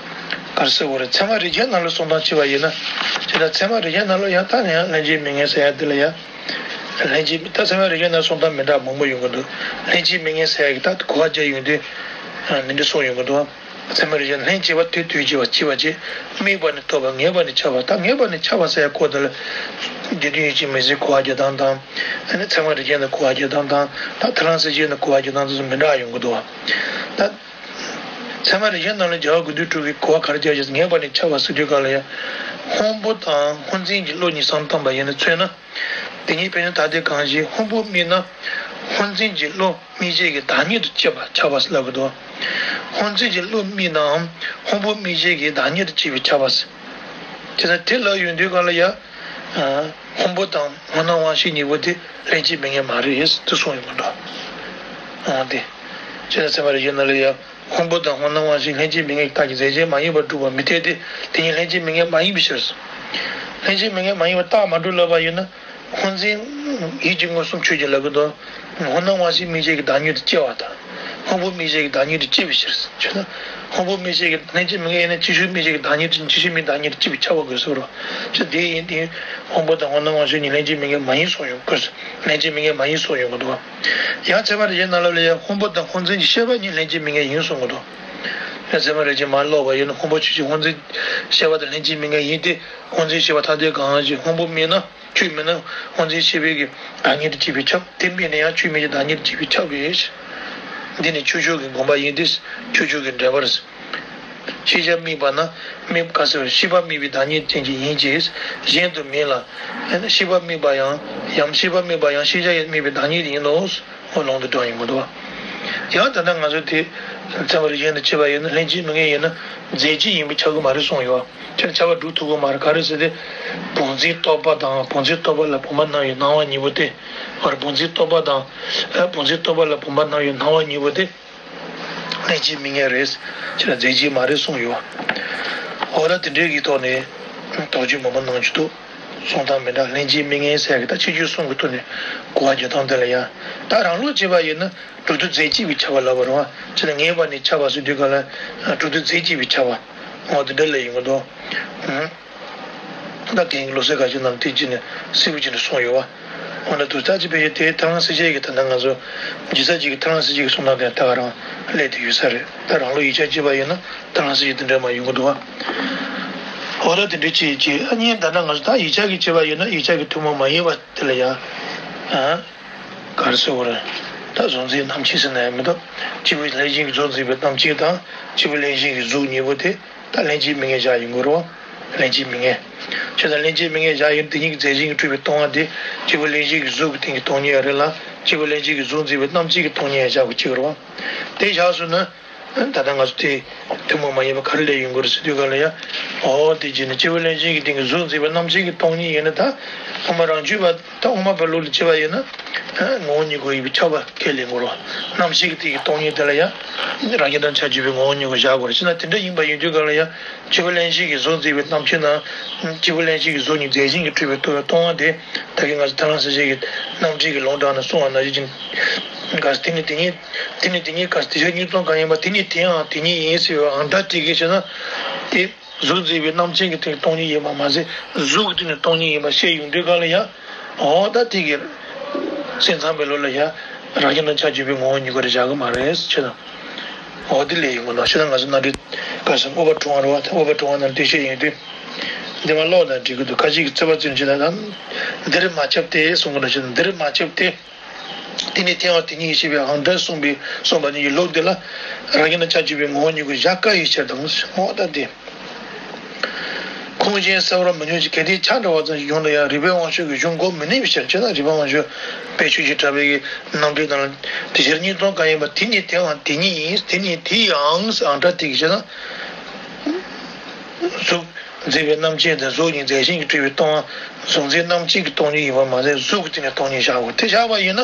ག་རེ་ཟེར་དགོས་རེད། ཚད་མ་རིགས་ཅན་ནང་ལ་གསུང་སྟངས་བྱས་པ་ཡིན་ན། བྱས་ན་ཚད་མ་རིགས་ཅན་ནང་ལ་ཡང་ད་ནི་ཡང་ལྷན་སྐྱེས་མི་མངོན་ཟེར་ཡ་འདི་ལ་ཡང་། ལྷན་སྐྱེས་ད་ཚད་མ་རིགས་ཅན་ནང་གསུང་སྟངས་མི་འདྲ་མང་པོ་ཡོང་གི་འདུག་ལྷན་སྐྱེས་མི་མངོན་ཟེར་ཡ་གི་ད་གོ་བ་རྒྱག་ཡོང་དུས་འདི་འདྲ་གསུངས་ཡོང་གི་འདུག་ཚད་མ་རིགས་ཅན་ལྷན་སྐྱེས་པ་དེ་དུས་སྐྱེ་བ་སྐྱེ་བ་བྱེད། དམིགས་པ་ནི་རྟོགས་པ་ངེས་པ་ནི་ཁྱབ་པ། ད་ངེས་པ་ནི་ཁྱབ་པ་ཟེར་ཡ་སྐོར་དེ་ལ་རྒྱུ་མཐུན་ཡུལ་ཅན་མིང་ཚིག་གོ་བ་རྒྱག་སྟངས་དང་། ཨ་ནི་ཚད་མ་རིགས་ཅན་ནི་གོ་བ་རྒྱག་སྟངས་དང་། ད་ཐལ་རང་གསལ་བྱེད་ནི་གོ་བ་རྒྱག་སྟངས་དེ་ཚོ་མི་འདྲ་ཡོང་གི་འདུག་ད་ཚད་མ་རིགས་ཅན་ནང་ལ་རྒྱལ་བ་དགེ་འདུན་གྲུབ་ཀྱིས་གོ་བ་ག་རེ་རྒྱག་ཅེས་ངེས་པ་ནི་ཁྱབ་པ་ཟེར་དུས་ག་ལ་ཡང་། སྔོན་པོ་དང་སྔོ་འཛིན་གྱི་བློ་གཉིས་སམ་བཏང་པ་ཡིན་ན་མཚོན་ན། དེ་ཉིད་དཔེར་ན་ད་ལྟའི་གང་ཞིག་སྔོན་པོ་དམིགས་ན་སྔོ་འཛིན་གྱི་བློ་དམིགས་བྱེད་ཀྱི་བདག་ཉིད་དུ་སྐྱེ་བ་ཁྱབ་པ་ལབ་ཀྱི་འདུག་སྔོ་འཛིན་གྱི་བློ་དམིགས་ནའང་སྔོན་པོ་དམིགས་བྱེད་ཀྱི་བདག་ཉིད་དུ་སྐྱེ་བའི་ཁྱབ་པ་ཟེར། དེ་ལྟར་དེ་ལབ་ཡོང་དུས་ག་ལ་ཡ། སྔོན་པོ་དང་སྔོ་སྣང་དབང་ཤེས་གཉིས་པོ་དེ་ལྷན་སྐྱེས་མི་མངོན་མ་རེད་དེ་གསུངས་ཡོང་གི་འདུག་འོང་དེ། བྱས་ན་ཚད་མ་རིགས་ཅན་ནང་ལ་ཡ། སྔོན་པོ་དང་སྔོ་སྣང་དབང་ཤེས་ལྷན་སྐྱེས་མི་མངོན་གྱི་རྟགས་ཀྱི་རྫས་ཅན་མ་ཡིན་པར་སྒྲུབ་པ་མི་འཐད་དེ། དེ་ཉིད་ལྷན་སྐྱེས་མི་མངོན་མ་ཡིན་པའི་ཕྱིར། ལྷན་སྐྱེས་མི་མངོན་མ་ཡིན་པར་རྟགས་མ་གྲུབ་ལབ་པ་ཡིན་ན། སྔོ་འཛིན་ཡིད་ཀྱི་མངོན་སུམ་ཆོས་ཅན་ལབ་ཀྱི་འདུག་སྔོ་སྣང་དབང་ཤེས་དམིགས་བྱེད་ཀྱི་བདག་ཉིད་དུ་སྐྱེ་བ་དང་། སྔོན་པོ་དམིགས་བྱེད་ཀྱི་བདག་ཉིད་དུ་སྐྱེ་བའི་ཕྱིར། ཆོས་ན། སྔོན་པོ་དམིགས་བྱེད་ཀྱི་ལྷན་སྐྱེས་མི་མངོན་ཡིན་ན་ཅིག་ཤོས་དམིགས་བྱེད་ཀྱི་བདག་ཉིད་དུ་ཅིག་ཤོས་མིའི་བདག་ཉིད་དུ་སྐྱེ་བའི་ཁྱབ་པ་དགོས་ཟེར་བ་རེད། ཆོས་དེ་ཡིན་དེ། སྔོན་པོ་དང་སྔོ་སྣང་དབང་ཤེས་གཉིས་ལྷན་སྐྱེས་མི་མངོན་མ་ཡིན་གསུངས་ཡོང་དགོས། ལྷན་སྐྱེས་མི་མངོན་མ་ཡིན་གསུངས་ཡོང་གི་འདུག་ཡང་ཚད་མ་རིགས་ཅན་ནང་ལ་ཡང་སྔོན་པོ་དང་སྔོ་འཛིན་གྱི་ཤེས་པ་གཉིས་ལྷན་སྐྱེས་མི་མངོན་ཡིན་གསུངས་ཀྱི་འདུག་ཡང་ཚད་མ་རིགས་ཅན་མར་ཀློག་པ་ཡིན་ན་སྔོན་པོ་ཆོས་ཅན། སྔོ་འཛིན་ཤེས་པ་དང་ལྷན་སྐྱེས་མི་མངོན་ཡིན་ཏེ། སྔོ་འཛིན་ཤེས་པ་ཐ་དད་གང་ཞིག་སྔོན་པོ་དམིགས་ན་ཆོས་དམིགས་ན་སྔོ་འཛིན་ཤེས་པའི་གི་བདག་ཉིད་དུ་སྐྱེ་བའི་ཁྱབ། དེ་དམིགས་ན་ཡང་ཆོས་དམིགས་ཀྱི་བདག་ཉིད་དུ་སྐྱེ་བའི་ཁྱབ་པས། འདི་ནི་ཁྱོད་ཆོས་ཀྱི་དགོངས་པ་ཡིན་ཏེ། ཁྱོད་ཆོས་ཀྱི་འགྲེལ་པར། ཤེས་བྱ་དམིགས་པ་ན་དམིགས་ག་ཟེར་ཤེས་པ་དམིགས་པའི་བདག་ཉིད་ཅན་གྱི་ཡིན་གྱི། གཞན་དུ་མིན་ལ། ཤེས་པ་དམིགས་པ་ཡང་ཡང་ཤེས་པ་དམིགས་པ་ཡང་ཤེས་བྱ་ཡང་དམིགས་པའི་བདག་ཉིད་ཡིན་ནོ། ལུང་དུ་དྲངས་ཡོང་གི་འདུག་ཡང་ད་ལྟ་ང་ཚོ་དེ་ཚད་མ་རིགས་ཅན་དུ་བྱས་པ་ཡིན་ན་ལྷན་སྐྱེས་མི་མངོན་ཡིན་ན་རྫས་གཅིག་ཡིན་པས་ཁྱབ་ཀྱི་མ་རེད་གསུངས་ཡོད། ཁྱོད་ཁྱབ་པ་སྒྲུབ་ཐུབ་ཀྱི་མ་རེད། ག་རེ་ཟེར་ཏེ། བུམ་འཛིན་རྟོག་པ་དང་བུམ་འཛིན་རྟོག་པ་ལ་བུམ་པ་སྣང་བའི་སྣང་བ་གཉིས་པོ་དེ། བར་བུམ་འཛིན་རྟོག་པ་དང་། བུམ་འཛིན་རྟོག་པ་ལ་བུམ་པ་སྣང་བའི་སྣང་བ་གཉིས་པོ་དེ། ལྷན་སྐྱེས་མི་མངོན་རེད། ཁྱེད་ལ་རྫས་གཅིག་མ་རེད་གསུངས་ཡོད། འོ་ན་དེ་འདྲའི་གི་ཐོག་ནས་དོགས་གཅོད་མང་པོ་གནང་རྒྱུ་འདུག་གསུང་སྟངས་མི་འདྲ། ལྷན་སྐྱེས་མི་མངོན་ཟེར་གི་ད་ཕྱི་རྒྱུད་གསུམ་གི་ཐོག་ནས་གོ་བ་རྒྱག་སྟངས་དེ་ལ་ཡང་། ད་རང་ལུགས་བྱས་པ་ཡིན་ན་གྲུབ་བདེ་རྫས་གཅིག་པའི་ཁྱབ་པ་ལབ་པ་རེད་བ། ཁྱེད་ལ་ངེས་པ་ནི་ཁྱབ་པ་ཟེར་དུས་ག་ལ་གྲུབ་བདེ་རྫས་གཅིག་པའི་ཁྱབ་པ། འོ་དེ་འདྲ་ལ་ཡིན་གི་འདུག་ད་རྒན་གྱི་བློ་གསལ་དགའ་ཆེན་རྣམས་དེ་ཅི་ནས་སྲིད་པའི་ཅི་ནས་གསུངས་ཡོད་བ། འོ་ན་དུ་ལྟ་ཅི་ཕལ་ཆེར་དེའི་ཐལ་རང་གསལ་བྱེད་ཀྱི་ད་ལྟ་ང་ཚོ་ཇི་ལྟ་ཅིག་གི་ཐལ་རང་གསལ་བྱེད་ཀྱི་གསུང་སྟངས་དེ་ད་ག་རང་སླེབས་དེ་ཡོད་ས་རེད། ད་རང་ལུགས་ཡིག་ཆ་བྱས་པ་ཡིན་ན་ཐལ་རང་གསལ་བྱེད་དེ་འདྲ་མ་ཡོང་གི་འདུག་བ། འོ་ད་དེ་འདྲ་ཅིག་ཅིག་ཨ་ནི་ད་ལྟ་ང་ཚོ་ད་ཡིག་ཆ་གི་བྱས་པ་ཡིན་ན་ཡིག་ཆ་གི་ཐུན་མོང་མ་ཡིན་པ་དེ་ལ་ཡང་། ཨ། ག་རེ་ཟེར་བ་རེད། ད་གཟུགས་འཛིན་རྣམ་མཁྱེན་ཟེར་ན་ཡང་མི་འདུག་སྐྱེས་བུ་ལྷན་སྐྱེས་ཀྱི་གཟུགས་འཛིན་པའི་རྣམ་མཁྱེན་དང་སྐྱེས་བུ་ལྷན་སྐྱེས་ཀྱི་གཟུགས་གཉིས་པོ་དེ། ད་ལྷན་སྐྱེས་མི་མངོན་བཞག་ཡོང་གི་རེད་བ། ལྷན་སྐྱེས་མི་མངོན། བྱས་ཙང་ལྷན་སྐྱེས་མི་མངོན་བཞག་ཡོང་དེ་ཉིད་ཀྱི་རྫས་གཞན་གྱིས་གྲུབ་པའི་སྟོང་པ་དེ་སྐྱེས་བུ་ལྷན་སྐྱེས་ཀྱི་གཟུགས་ཀྱི་སྟེང་གི་སྟོང་ཉིད་རེད་ལ་སྐྱེས་བུ་ལྷན་སྐྱེས་ཀྱི་གཟུགས་འཛིན་པའི་རྣམ་མཁྱེན་གྱི་སྟོང་ཉིད་ཡང་བཞག་དགོས་ཀྱི་རེད་བ། དེ་བཞག་སོང་ན། ད་ལྟ་ང་ཚོ་དེ་ཐུན་མོང་མ་ཡིན་པ་ག་རེ་ལས་ཡོང་གི་རེད་ཟེར་དུས་ག་ལ་ཡ། འོ་དེ་བྱས་ནས་སྐྱེས་བུ་ལྷན་སྐྱེས་ཀྱི་སྟེང་གི་གཟུགས་འཛིན་པའི་རྣམ་མཁྱེན་གྱི་སྟོང་ཉིད་ཡིན་ན་ད། དབུ་མ་རང་རྒྱུད་པ་ད་དབུ་མ་པའི་ལུགས་ལ་བྱས་པ་ཡིན་ན། ངོ་བོ་ཉིད་ཀྱི་ཡིན་པའི་ཁྱབ་པ་ཁས་ལེན་དགོས་རེད། རྣམ་ཤེས་ཀྱི་སྟེང་གི་སྟོང་ཉིད་དེ་ལ་ཡང་། རང་རྒྱུད་དང་ཆ་གཅིག་པའི་ངོ་བོ་ཉིད་ཀྱི་བཞག་དགོས་རེད། ཅི་ན་དེ་འདྲ་ཡིན་པ་ཡིན་དུས་ག་ལ་ཡང་། སྐྱེས་བུ་ལྷན་སྐྱེས་ཀྱི་གཟུགས་འཛིན་པའི་རྣམ་མཁྱེན་དང་། སྐྱེས་བུ་ལྷན་སྐྱེས་ཀྱི་གཟུགས་གཉིས་རྫས་གཞན་གྱིས་གྲུབ་པའི་སྟོང་པ་སྟོང་པ་དེ། ད་གིན་ང་ཚོ་ཐལ་རང་གསལ་བྱེད་ཀྱི་རྣམ་འགྲེལ་གྱི་ལུང་དྲངས་ནས་གསུངས་པ་ནང་བཞིན། ག་དེ་ནི་དེ་ཉིད། དེ་ནི་དེ་ཉིད་ག་དེ་ཆོས་གཉིས་སྟོང་གང་ཡིན་པ་དེ་ཉིད་དེའང་དེ་ཉིད་ཡིན་ཟེར་བའི་ཨང་སྒྲ་དེ་གིས་བྱས་ན། དེ། གཟུགས་འཛིན་པའི་རྣམ་མཁྱེན་གྱི་སྟེང་སྟོང་ཉིད་ཡིན་པ་མ་ཟད་གཟུགས་ཀྱི་སྟེང་ནས་སྟོང་ཉིད་ཡིན་པ་བཤད་ཡོང་དུས་ག་ལ་ཡང་། འོ་ད་དེ་གི་སེམས་ཙམ་པའི་ལུགས་ལ་ཡང་རང་རྒྱུད་དང་ཆ་གཅིག་པའི་ངོ་བོ་ཉིད་ཀྱི་རེ་བཞག་གི་མ་རེད་ཟེར་ན། འོ་དེ་ལས་ཡིན་དགོས་ན་ཤི་ན་ང་ཚོ་ནང་འདྲི་ག་སེ་ཨུ་པ་གྲུང་བ་རེད་བ། ཨུ་པ་གྲུང་བ་ནང་འདི་བཤད་ཡོང་དུས་འདི་མ་ཀློག་ན་འགྲིག་གི་འདུག་ཁ་ཅིག་གི་རྩོད་པ་རྩོད་བྱེད་ན་ད་འདིར་མ་ཁྱབ་སྟེ་གསུང་གི་འདུག་ཤི་ན་འདིར་མ་ཁྱབ་སྟེ། དེ་ནི་དེའང་དེ་ཉིད་ཡིན་ཞེས་པའི་ཨང་སྒྲ་གསུངས་པའི་གསུངས་པ་ཉིད་ཀྱི་ལུགས་འདི་ལ། རང་རྒྱུད་དང་ཆ་གཅིག་པའི་ངོ་བོ་ཉིད་ཀྱི་བཞག་དཀའ་བའི་ཕྱིར་དང་། འོ་ད་དེ། ཁུངས་ཅན་གསལ་བར་མི་འགྱུར་ཞིང་གལ་ཏེ་ཆ་འདྲ་བ་ཙམ་ཞིག་ཡོང་ན་ཡང་རིགས་པའི་དབང་ཕྱུག་གི་གཞུང་གོ་མི་ནུས་པའི་ཕྱིར། ཅེ་ན་རིགས་པའི་དབང་ཕྱུག་དཔལ་ཆོས་ཀྱི་གྲགས་པའི་རྣམ་འགྲེལ་ནང་དེ་ཕྱིར་གཉིས་སྟོང་གང་ཡིན་པ་དེ་ཉིད་དེའང་དེ་ཉིད་ཡིན། དེ་ཉིད་དེའང་ཨང་སྒྲ་དེ་གིས་བྱས་ན། གཟུགས་འཛིན་པའི་རྣམ་མཁྱེན་དང་གཟུགས་ཉིད་རྫས་གཞན་གྱིས་གྲུབ་པའི་སྟོང་པ་གཟུགས་འཛིན་རྣམ་མཁྱེན་གྱི་སྟོང་ཉིད་ཡིན་པ་མ་ཟད་གཟུགས་ཀྱི་སྟེང་ནས་སྟོང་ཉིད་བཞག་དགོས། དེ་བཞག་པ་ཡིན་ན་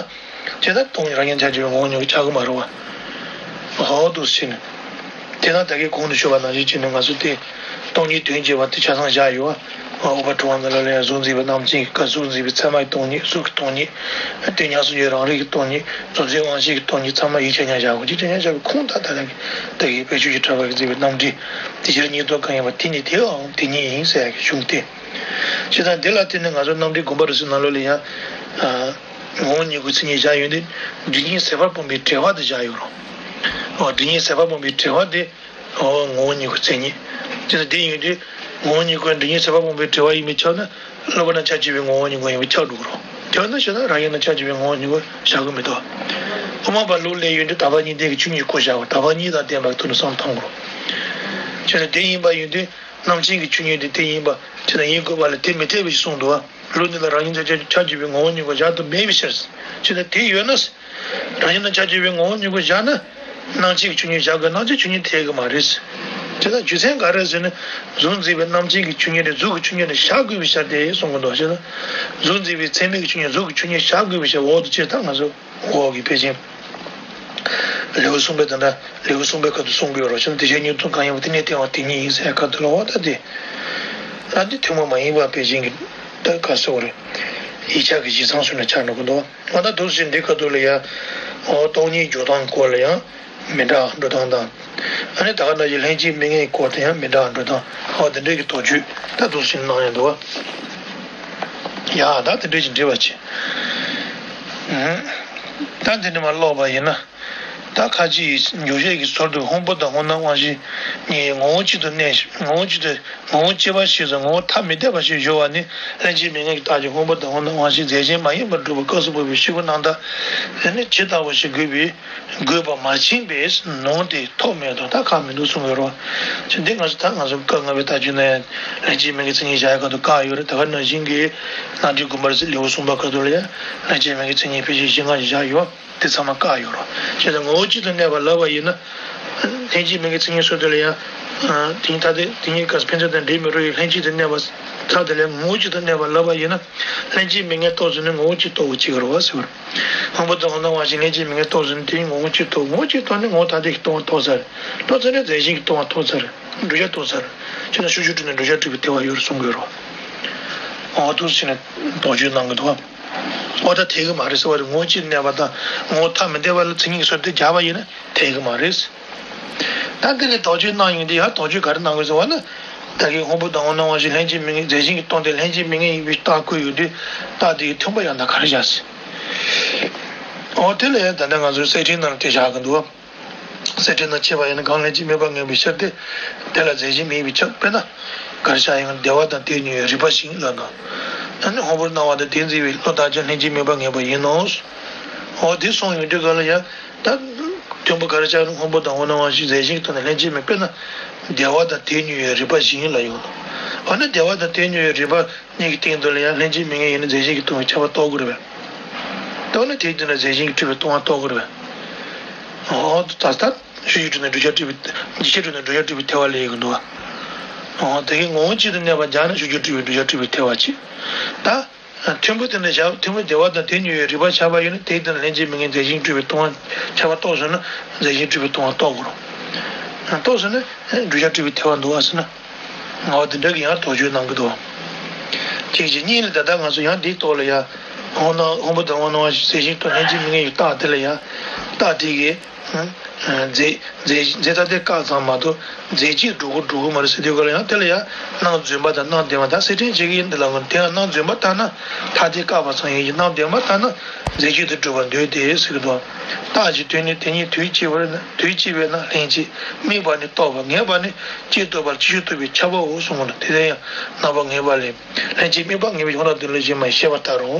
ཇི་ལྟར་སྟོང་ཉིད་རང་རྒྱུད་ཆ་གཅིག་པའི་ངོ་བོ་ཉིད་ཀྱི་ཆགས་ཀྱི་མ་རེད་བ། འོ་འདུག་ཟེར་ནས། དེ་ན་ད་གིན་གོང་དུ་ཞུས་པ་ནང་བཞིན་བྱས་ནས་ང་ཚོ་དེ་སྟོང་ཉིད་དོན་བྱེད་པ་དེ་ཆ་ཚང་བཞག་ཡོད་པ། ཨོ་པ་གྲུབ་དབང་ནང་ལ་ལ་ཡང་གཟུགས་འཛིན་པའི་རྣམ་མཁྱེན་གྱི་སྐབས་གཟུགས་འཛིན་པའི་ཚད་མ་ཡི་སྟོང་ཉིད། གཟུགས་ཀྱི་སྟོང་ཉིད། དེ་ཉམས་སུ་མྱོང་རང་རིག་གི་སྟོང་ཉིད། གཟུགས་འཛིན་དབང་ཤེས་ཀྱི་སྟོང་ཉིད། ཚད་མ་ཡིད་ཆེས་ཉམས་བཞག་གོ། ཅི་དྲན་ཉམས་བཞག་པའི་ཁུངས་དག་ད་ལྟ་གི་ད་གིན་དཔལ་ཆོས་ཀྱི་གྲགས་པ་གིས་མཛད་པའི་རྣམ་འགྲེལ་དེ་ཕྱིར་ཉིད་དུ་གང་ཡིན་པ་དེ་ཉིད་དེའང་དེ་ཉིད་ཡིན་ཟེར་ཡག་གི་གཞུང་དེ། བྱས་ཙང་འདི་ལ་བརྟེན་ནས་ང་ཚོ་རྣམ་འགྲེལ་དགོངས་པ་རབ་གསལ་ནང་ལོགས་ལ་ཡང་། ངོ་བོ་ཉིད་ཀྱི་མཚན་ཉིད་བཞག་ཡོད་དེ། སྒྲིབ་གཉིས་ཟད་པར་སྤངས་པའི་དྲི་བ་དེ་བཞག་ཡོད་རེད། འོ་སྒྲིབ་གཉིས་ཟད་པར་སྤངས་པའི་དྲི་བ་དེ། འོ་ངོ་བོ་ཉིད་ཀྱི་མཚན་ཉིད། དེ་ལ་དེ་ཡིན་དུས། ངོ་བོ་ཉིད་ཀྱི་སྒྲིབ་གཉིས་ཟད་པར་སྤངས་པའི་དྲི་བ་ཡིན་པས་ཁྱབ་ན། སློབ་པ་རྣམས་ཁྱབ་འཇུག་པའི་ངོ་བོ་ཉིད་ཀྱང་ཡིན་པས་ཁྱབ་འགྲོ་གི་རེད། དེ་ཡང་ན་ཞེ་ན་རང་ཉིད་རྣམས་ཁྱབ་འཇུག་པའི་ངོ་བོ་ཉིད་ཀྱང་བཞག་གི་མི་འདུག་དབུ་མ་པ་ལུགས་ལས་ཡོད་དུས་དག་པ་གཉིས་ལྡན་གྱི་ཆོས་ཉིད་སྐུ་བཞག་པ། དག་པ་གཉིས་དང་ལྡན་པ་གི་ཐོག་ནས་བསམ་བློ་གཏོང་དགོས་རེད། བྱས་ན་དེ་ཡིན་པ་ཡིན་དུས། རྣམ་མཁྱེན་གྱི་ཆོས་ཉིད་དེ་དེ་ཡིན་པ་ཅི་ལྟར་ཡིན་དགོས་པ་ལ་དེ་མི་འཐད་པ་ཞིག་གསུངས་འདུག་པ། ལུགས་འདི་ལ་རང་ཉིད་རྣམས་ཁྱབ་འཇུག་པའི་ངོ་བོ་ཉིད་ཀྱང་བཞག་ཏུ་མེད་པའི་ཕྱིར། ཅི་ལྟར་དེ་ཡོད་ན། རང་ཉིད་རྣམས་ཁྱབ་འཇུག་པའི་ངོ་བོ་ཉིད་ཀྱང་བཞག་ན། རྣམ་མཁྱེན་གྱི་ཆོས་ཉིད་བཞག་དགོས། རྣམ་མཁྱེན་ཆོས་ཉིད་འཐད་ཀྱི་མ་རེད། དེ་ལ་རྒྱུ་མཚན་ག་རེ་ཟེར་ན། གཟུགས་འཛིན་པའི་རྣམ་མཁྱེན་གྱི་ཆོས་ཉིད་དེ་གཟུགས་ཀྱི་ཆོས་ཉིད་དེ་བཞག་དགོས་པའི་ཕྱིར་ཏེ་གསུང་གི་འདུག་ཅེ་ན། གཟུགས་འཛིན་པའི་ཚད་མིན་གྱི་ཆོས་ཉིད་གཟུགས་ཀྱི་ཆོས་ཉིད་བཞག་དགོས་པའི་ཕྱིར། འོ་དེ་ཅི་ལྟར་ང་ཚོ། འོག་གི་དཔེ་ཅན། ལེའུ་གསུམ་པའི་དེ་འདྲ་ལེའུ་གསུམ་པའི་སྐབས་སུ་གསུང་གི་ཡོད་རེད། བྱས་ན་དེ་བཞིན་ཉིད་དུ་གང་ཡིན་པ་དེ་ཉིད་དེའང་དེ་ཉིད་ཡིན་ཟེར་ཡག་སྐབས་དེ་ལ་འོ་ད་དེ། ཨ་འདི་ཐུན་མོང་མ་ཡིན་པ་དཔེ་ཅན་གྱི་ད་ག་ཟེར་བ་རེད། ཡིག་ཆ་གི་བཞེད་མཚམས་སུ་ནས་ཆགས་འགྲོ་གི་འདུག་འོ་ད་འདུག་སེ་འདི་སྐབས་དེ་ལ་ཡང་། འོ་སྟོང་ཉིད་འཇོག་སྟངས་སྐོར་ལ་ཡང་། མི་འདྲ་བ་འགྲོ་སྟངས་དང་། ཨ་ནི་ད་ག་ནང་བཞིན་ལྷན་ཅིག་དམིགས་ངེས་སྐོར་དུ་ཡང་མི་འདྲ་བ་འགྲོ་སྟངས། འོ་དེ་འདྲའི་གི་དོགས་གཅོད་ད་འདུག་སེ་གནང་ཡོད་འདུག་བ། ཡ་ད་དེ་འདྲའི་ཅིག་འབྲེལ་བ་བྱེད། ཨུམ། ད་འདི་ནས་མར་ཀློག་པ་ཡིན་ན། ད་ཁ་ཅིག་འཇུག་བྱེད་ཀྱི་ཟུར་དུ་སྔོན་པོ་དང་སྔོ་སྣང་དབང་ཤེས་གཉིས་ངོ་བོ་གཅིག་ཏུ་གནས་ཤིང་། ངོ་བོ་གཅིག་ཏུ་ངོ་བོ་གཅིག་པ་ཞེས་སུ་ངོ་བོ་ཐ་མི་དད་པ་ཞེས་སྦྱོར་བ་ནི། ལྷན་ཅིག་དམིགས་ངེས་ཀྱི་རྟགས་ཀྱི་སྔོན་པོ་དང་སྔོ་སྣང་དབང་ཤེས་རྫས་གཞན་མ་ཡིན་པར་སྒྲུབ་པའི་སྐབས་སུ་བབས་པའི་ཤེས་པ་རྣམ་དག་དེ་ནི་ཇི་ལྟ་བ་ཞིག་དགོས་པའི་དགོས་པ་མ་མཁྱེན་པས་ནོར་ཏེ་ཐོགས་མེད་དོ། ད་ཁག་མི་འདུག་གསུང་གི་རོ། ཅི་འདི་ང་ཚོ་ད་ང་ཚོ་སྐབས་ལྔ་པའི་ལྟ་རྒྱུ་ན་ཡང་ལྷན་ཅིག་དམིགས་ངེས་མཚན་ཉིད་བཞག་ཡག་སྐབས་དུ་བཀག་ཡོད་རེད། ད་ག་ནང་བཞིན་གྱི་རྣམ་འགྲེལ་དགོངས་པ་རབ་གསལ་ལེའུ་གསུམ་པ་སྐབས་དུ་ལ་ཡང་ལྷན་ཅིག་དམིགས་ངེས་མཚན་ཉིད་ཕལ་ཆེར་བཞི་ལྔ་ཞིག་བཞག་ཡོད། དེ་ཚང་མ་བཀག་ཡོད་རོ། བྱས་ཙང་ངོ་བོ་གཅིག་ཏུ་གནས་པ་ལབ་པ་ཡིན་ན། ལྷན་ཅིག་དམིགས་ངེས་མཚན་ཉིད་སོགས་དེ་ལ་ཡང་། དེ་ཉིད་ཐ་དད་དེ་ཉིད་སྐབས་སུ་ཕན་ཚུན་དང་འབྲེལ་མི་རུང་བའི་ལྷན་ཅིག་ཏུ་གནས་པ། ད་དེ་ལས་ངོ་བོ་གཅིག་ཏུ་གནས་པ་ལབ་པ་ཡིན་ན། ལྷན་ཅིག་དམིགས་ངེས་རྟོགས་ཟིན་ནས་ངོ་བོ་གཅིག་རྟོགས་པ་གཅིག་རེད་བ་ཟེར་བ་རེད། སྔོན་པོ་དང་སྔོ་སྣང་དབང་ཤེས་ལྷན་ཅིག་དམིགས་ངེས་རྟོགས་ཟིན་ནས་དེ་ཉིད་ངོ་བོ་གཅིག་རྟོགས། ངོ་བོ་གཅིག་རྟོགས་ནས་ངོ་བོ་ཐ་དད་ཀྱིས་སྟོང་པ་རྟོགས་ཚར་རེད། རྟོགས་ཚར་ནས་རྫས་གཞན་གྱིས་སྟོང་པ་རྟོགས་ཚར་རེད། བསྒྲུབ་བྱ་རྟོགས་ཚར་རེད། བྱས་ན་ཕྱོགས་ཆོས་སྒྲུབ་ནས་བསྒྲུབ་བྱ་སྒྲུབ་པའི་ཐལ་བ་ཡོད་རེད་གསུང་གི་ཡོད་རེད་བ། འོ་འདུག་སེ་བྱས་ནས་དོགས་གཅོད་གནང་གི་འདུག་བ། འོ་ད་དེ་གི་མ་རེད་ཟེར་བ་རེད། ངོ་བོ་གཅིག་གནས་པ་དང་ངོ་བོ་ཐ་མི་དད་པ་ལ་མཚན་ཉིད་ཀྱི་ཟུར་དེ་སྦྱར་བ་ཡིན་ན་དེ་གི་མ་རེད། ད་འདི་ལས་དོགས་གཅོད་གནང་ཡོང་དུས་ཡང་དོགས་གཅོད་ག་རེ་གནང་དགོས་ཟེར་བ་ན། ད་གིན་སྔོན་པོ་དང་སྔོ་སྣང་དབང་ཤེས་ལྷན་ཅིག་དམིགས་ངེས་རྫས་གཞན་གྱིས་སྟོང་སྟེ་ལྷན་ཅིག་དམིགས་ངེས་ཡིན་པའི་རྟགས་བཀོད་ཡོང་དུས་རྟགས་དེ་གི་མཐུན་པ་ཡང་དག་ག་རེ་བཞག་ཟེར། འོ་དེ་ལ་ཡང་ད་ལྟ་ང་ཚོའི་གསེར་ཕྲེང་ནང་ལ་དེ་བཞག་གི་འདུག་བ། གསེར་ཕྲེང་ནང་ཕྱེ་བ་ཡིན་ན་གང་ལྷན་ཅིག་དམིགས་པ་ངེས་པའི་ཕྱིར་ཏེ། དེ་ལ་རྫས་གཞན་མེད་པའི་ཕྱིར། དཔེར་ན། གར་ཤ་ཡང་བདེ་བ་དང་དེས་མྱོས་པའི་རིག་པ་བཞིན་ལབ་ན། ཨ་ནི་སྔོན་པོར་སྣང་བ་དང་དེ་མཛེས་པའི་བློ་ཐམས་ཅད་ལྷན་ཅིག་དམིགས་པ་ངེས་པ་ཡིན་ནོ། འོ་དེ་གསུངས་ཡོང་དུས་ག་ལ་ཡང་ད། མཐུན་པ་གར་ཤ་ནི་སྔོན་པོ་དང་སྔོ་སྣང་དབང་ཤེས་རྫས་གཞན་གྱི་ཐོག་ནས་ལྷན་ཅིག་དམིགས། དཔེར་ན། བདེ་བ་དང་དེས་མྱོས་པའི་རིག་པ་བཞིན་ལབ་ཡོང་ནོ། འོ་ན་བདེ་བ་དང་དེས་མྱོས་པའི་རིག་པ། གཉིས་ཀྱི་སྟེང་དུ་ལ་ཡང་ལྷན་ཅིག་དམིགས་ངེས་ཡིན་ན་རྫས་གཞན་གྱིས་སྟོང་པའི་ཁྱབ་པ་རྟོགས་དགོས་རེད་པས། རྟོགས་ན་དེའི་དོན་ལ་རྫས་གཞན་གྱིས་སྤྲུལ་པའི་སྟོང་པ་རྟོགས་དགོས་རེད་པས། འོ་ད་ལྟ་ཕྱོགས་ཆོས་སྒྲུབ་ནས་བསྒྲུབ་བྱ་སྤྲུལ་པའི་རྗེས་ཤུལ་སྒྲུབ་ནས་བསྒྲུབ་བྱ་སྤྲུལ་པའི་ཐལ་བ་ལས་ཡོང་གི་འདུག་བ། འོ་དེ་གའི་ངོ་བོ་གཅིག་ཏུ་གནས་པ་སྦྱར་ན་ཕྱོགས་ཆོས་སྒྲུབ་པའི་བསྒྲུབ་བྱ་སྤྲུལ་པའི་ཐལ་བ་བྱེད། ད། མཐུན་པོ་དེ་འདྲ་བཞག་མཐུན་པོ་བདེ་བ་དང་དེས་མྱོས་པའི་རིག་པ་བཞག་པ་ཡིན་ན་དེའི་དོན་ལ་ལྷན་ཅིག་དམིགས་ངེས་རྫས་གཞན་སྤྲུལ་པའི་སྟོང་པ་ཁྱབ་པ་རྟོགས་སོང་ན་རྫས་གཞན་སྤྲུལ་པའི་སྟོང་པ་རྟོགས་དགོས་རེད། རྟོགས་སོང་ན་བསྒྲུབ་བྱ་སྤྲུལ་པའི་ཐལ་བ་འདུག་བ་ཟེར་ན། ངག་དེ་འདྲ་གི་ཡང་དོགས་གཅོད་གནང་གི་འདུག་གཅིག་གཅིག་གཉིས་ལ་ད་ལྟ་ང་ཚོ་ཡང་འདིའི་ཐོག་ལ་ཡང་། སྔོ་སྣང་སྔོན་པོ་དང་སྔོ་སྣང་བ་ཞིག་གསལ་ཞིང་དུ་ལྷན་ཅིག་དམིགས་ངེས་ཀྱི་རྟགས་དེ་ལ་ཡང་། རྟགས་དེ་གིས། རྫས་རྫས་རྫས་ཐ་དད་བཀག་ཙམ་མ་གཏོགས་རྫས་གཅིག་སྒྲུབ་ཀྱི་འགྲོ་གི་མ་རེད་ཟེར་དུས་ག་ལ་ཡང་དེ་ལ་ཡང་སྣང་རྫུན་པ་དང་སྣང་བདེན་པ་དང་གསེར་ཕྲེང་བྱེད་ཀྱི་ཡིན་འདི་ལ་ངོ་དེ་ཡང་སྣང་རྫུན་པ་ལྟར་ན་ཐ་དད་བཀག་པ་ཙམ་ཡིན་གྱི་སྣང་བདེན་པ་ལྟར་ན་རྫས་གཅིག་ཏུ་གྲུབ་པར་འདོད་དེ་ཟེར་གྱི་འདུག་རྟགས་ཀྱི་དོན་ནི་དེ་ཉིད་དུས་གཅིག་པར་དུས་གཅིག་པས་ན་ལྷན་ཅིག་དམིགས་པ་ནི་རྟོགས་པ་ངེས་པ་ནི་གཅིག་རྟོགས་པར་གཅིག་ཤོས་རྟོགས་པའི་ཁྱབ་པའོ་གསུངས་པ་ན་དེ་ལྟར་ཡང་རྣམ་པ་ངེས་པ་ལས། ལྷན་ཅིག་དམིགས་པ་ངེས་པའི་ཡོངས་གྲགས་དོན་ལ་གཞི་མ་ཡིན་ཞེས་པ་ལྟར་རོ།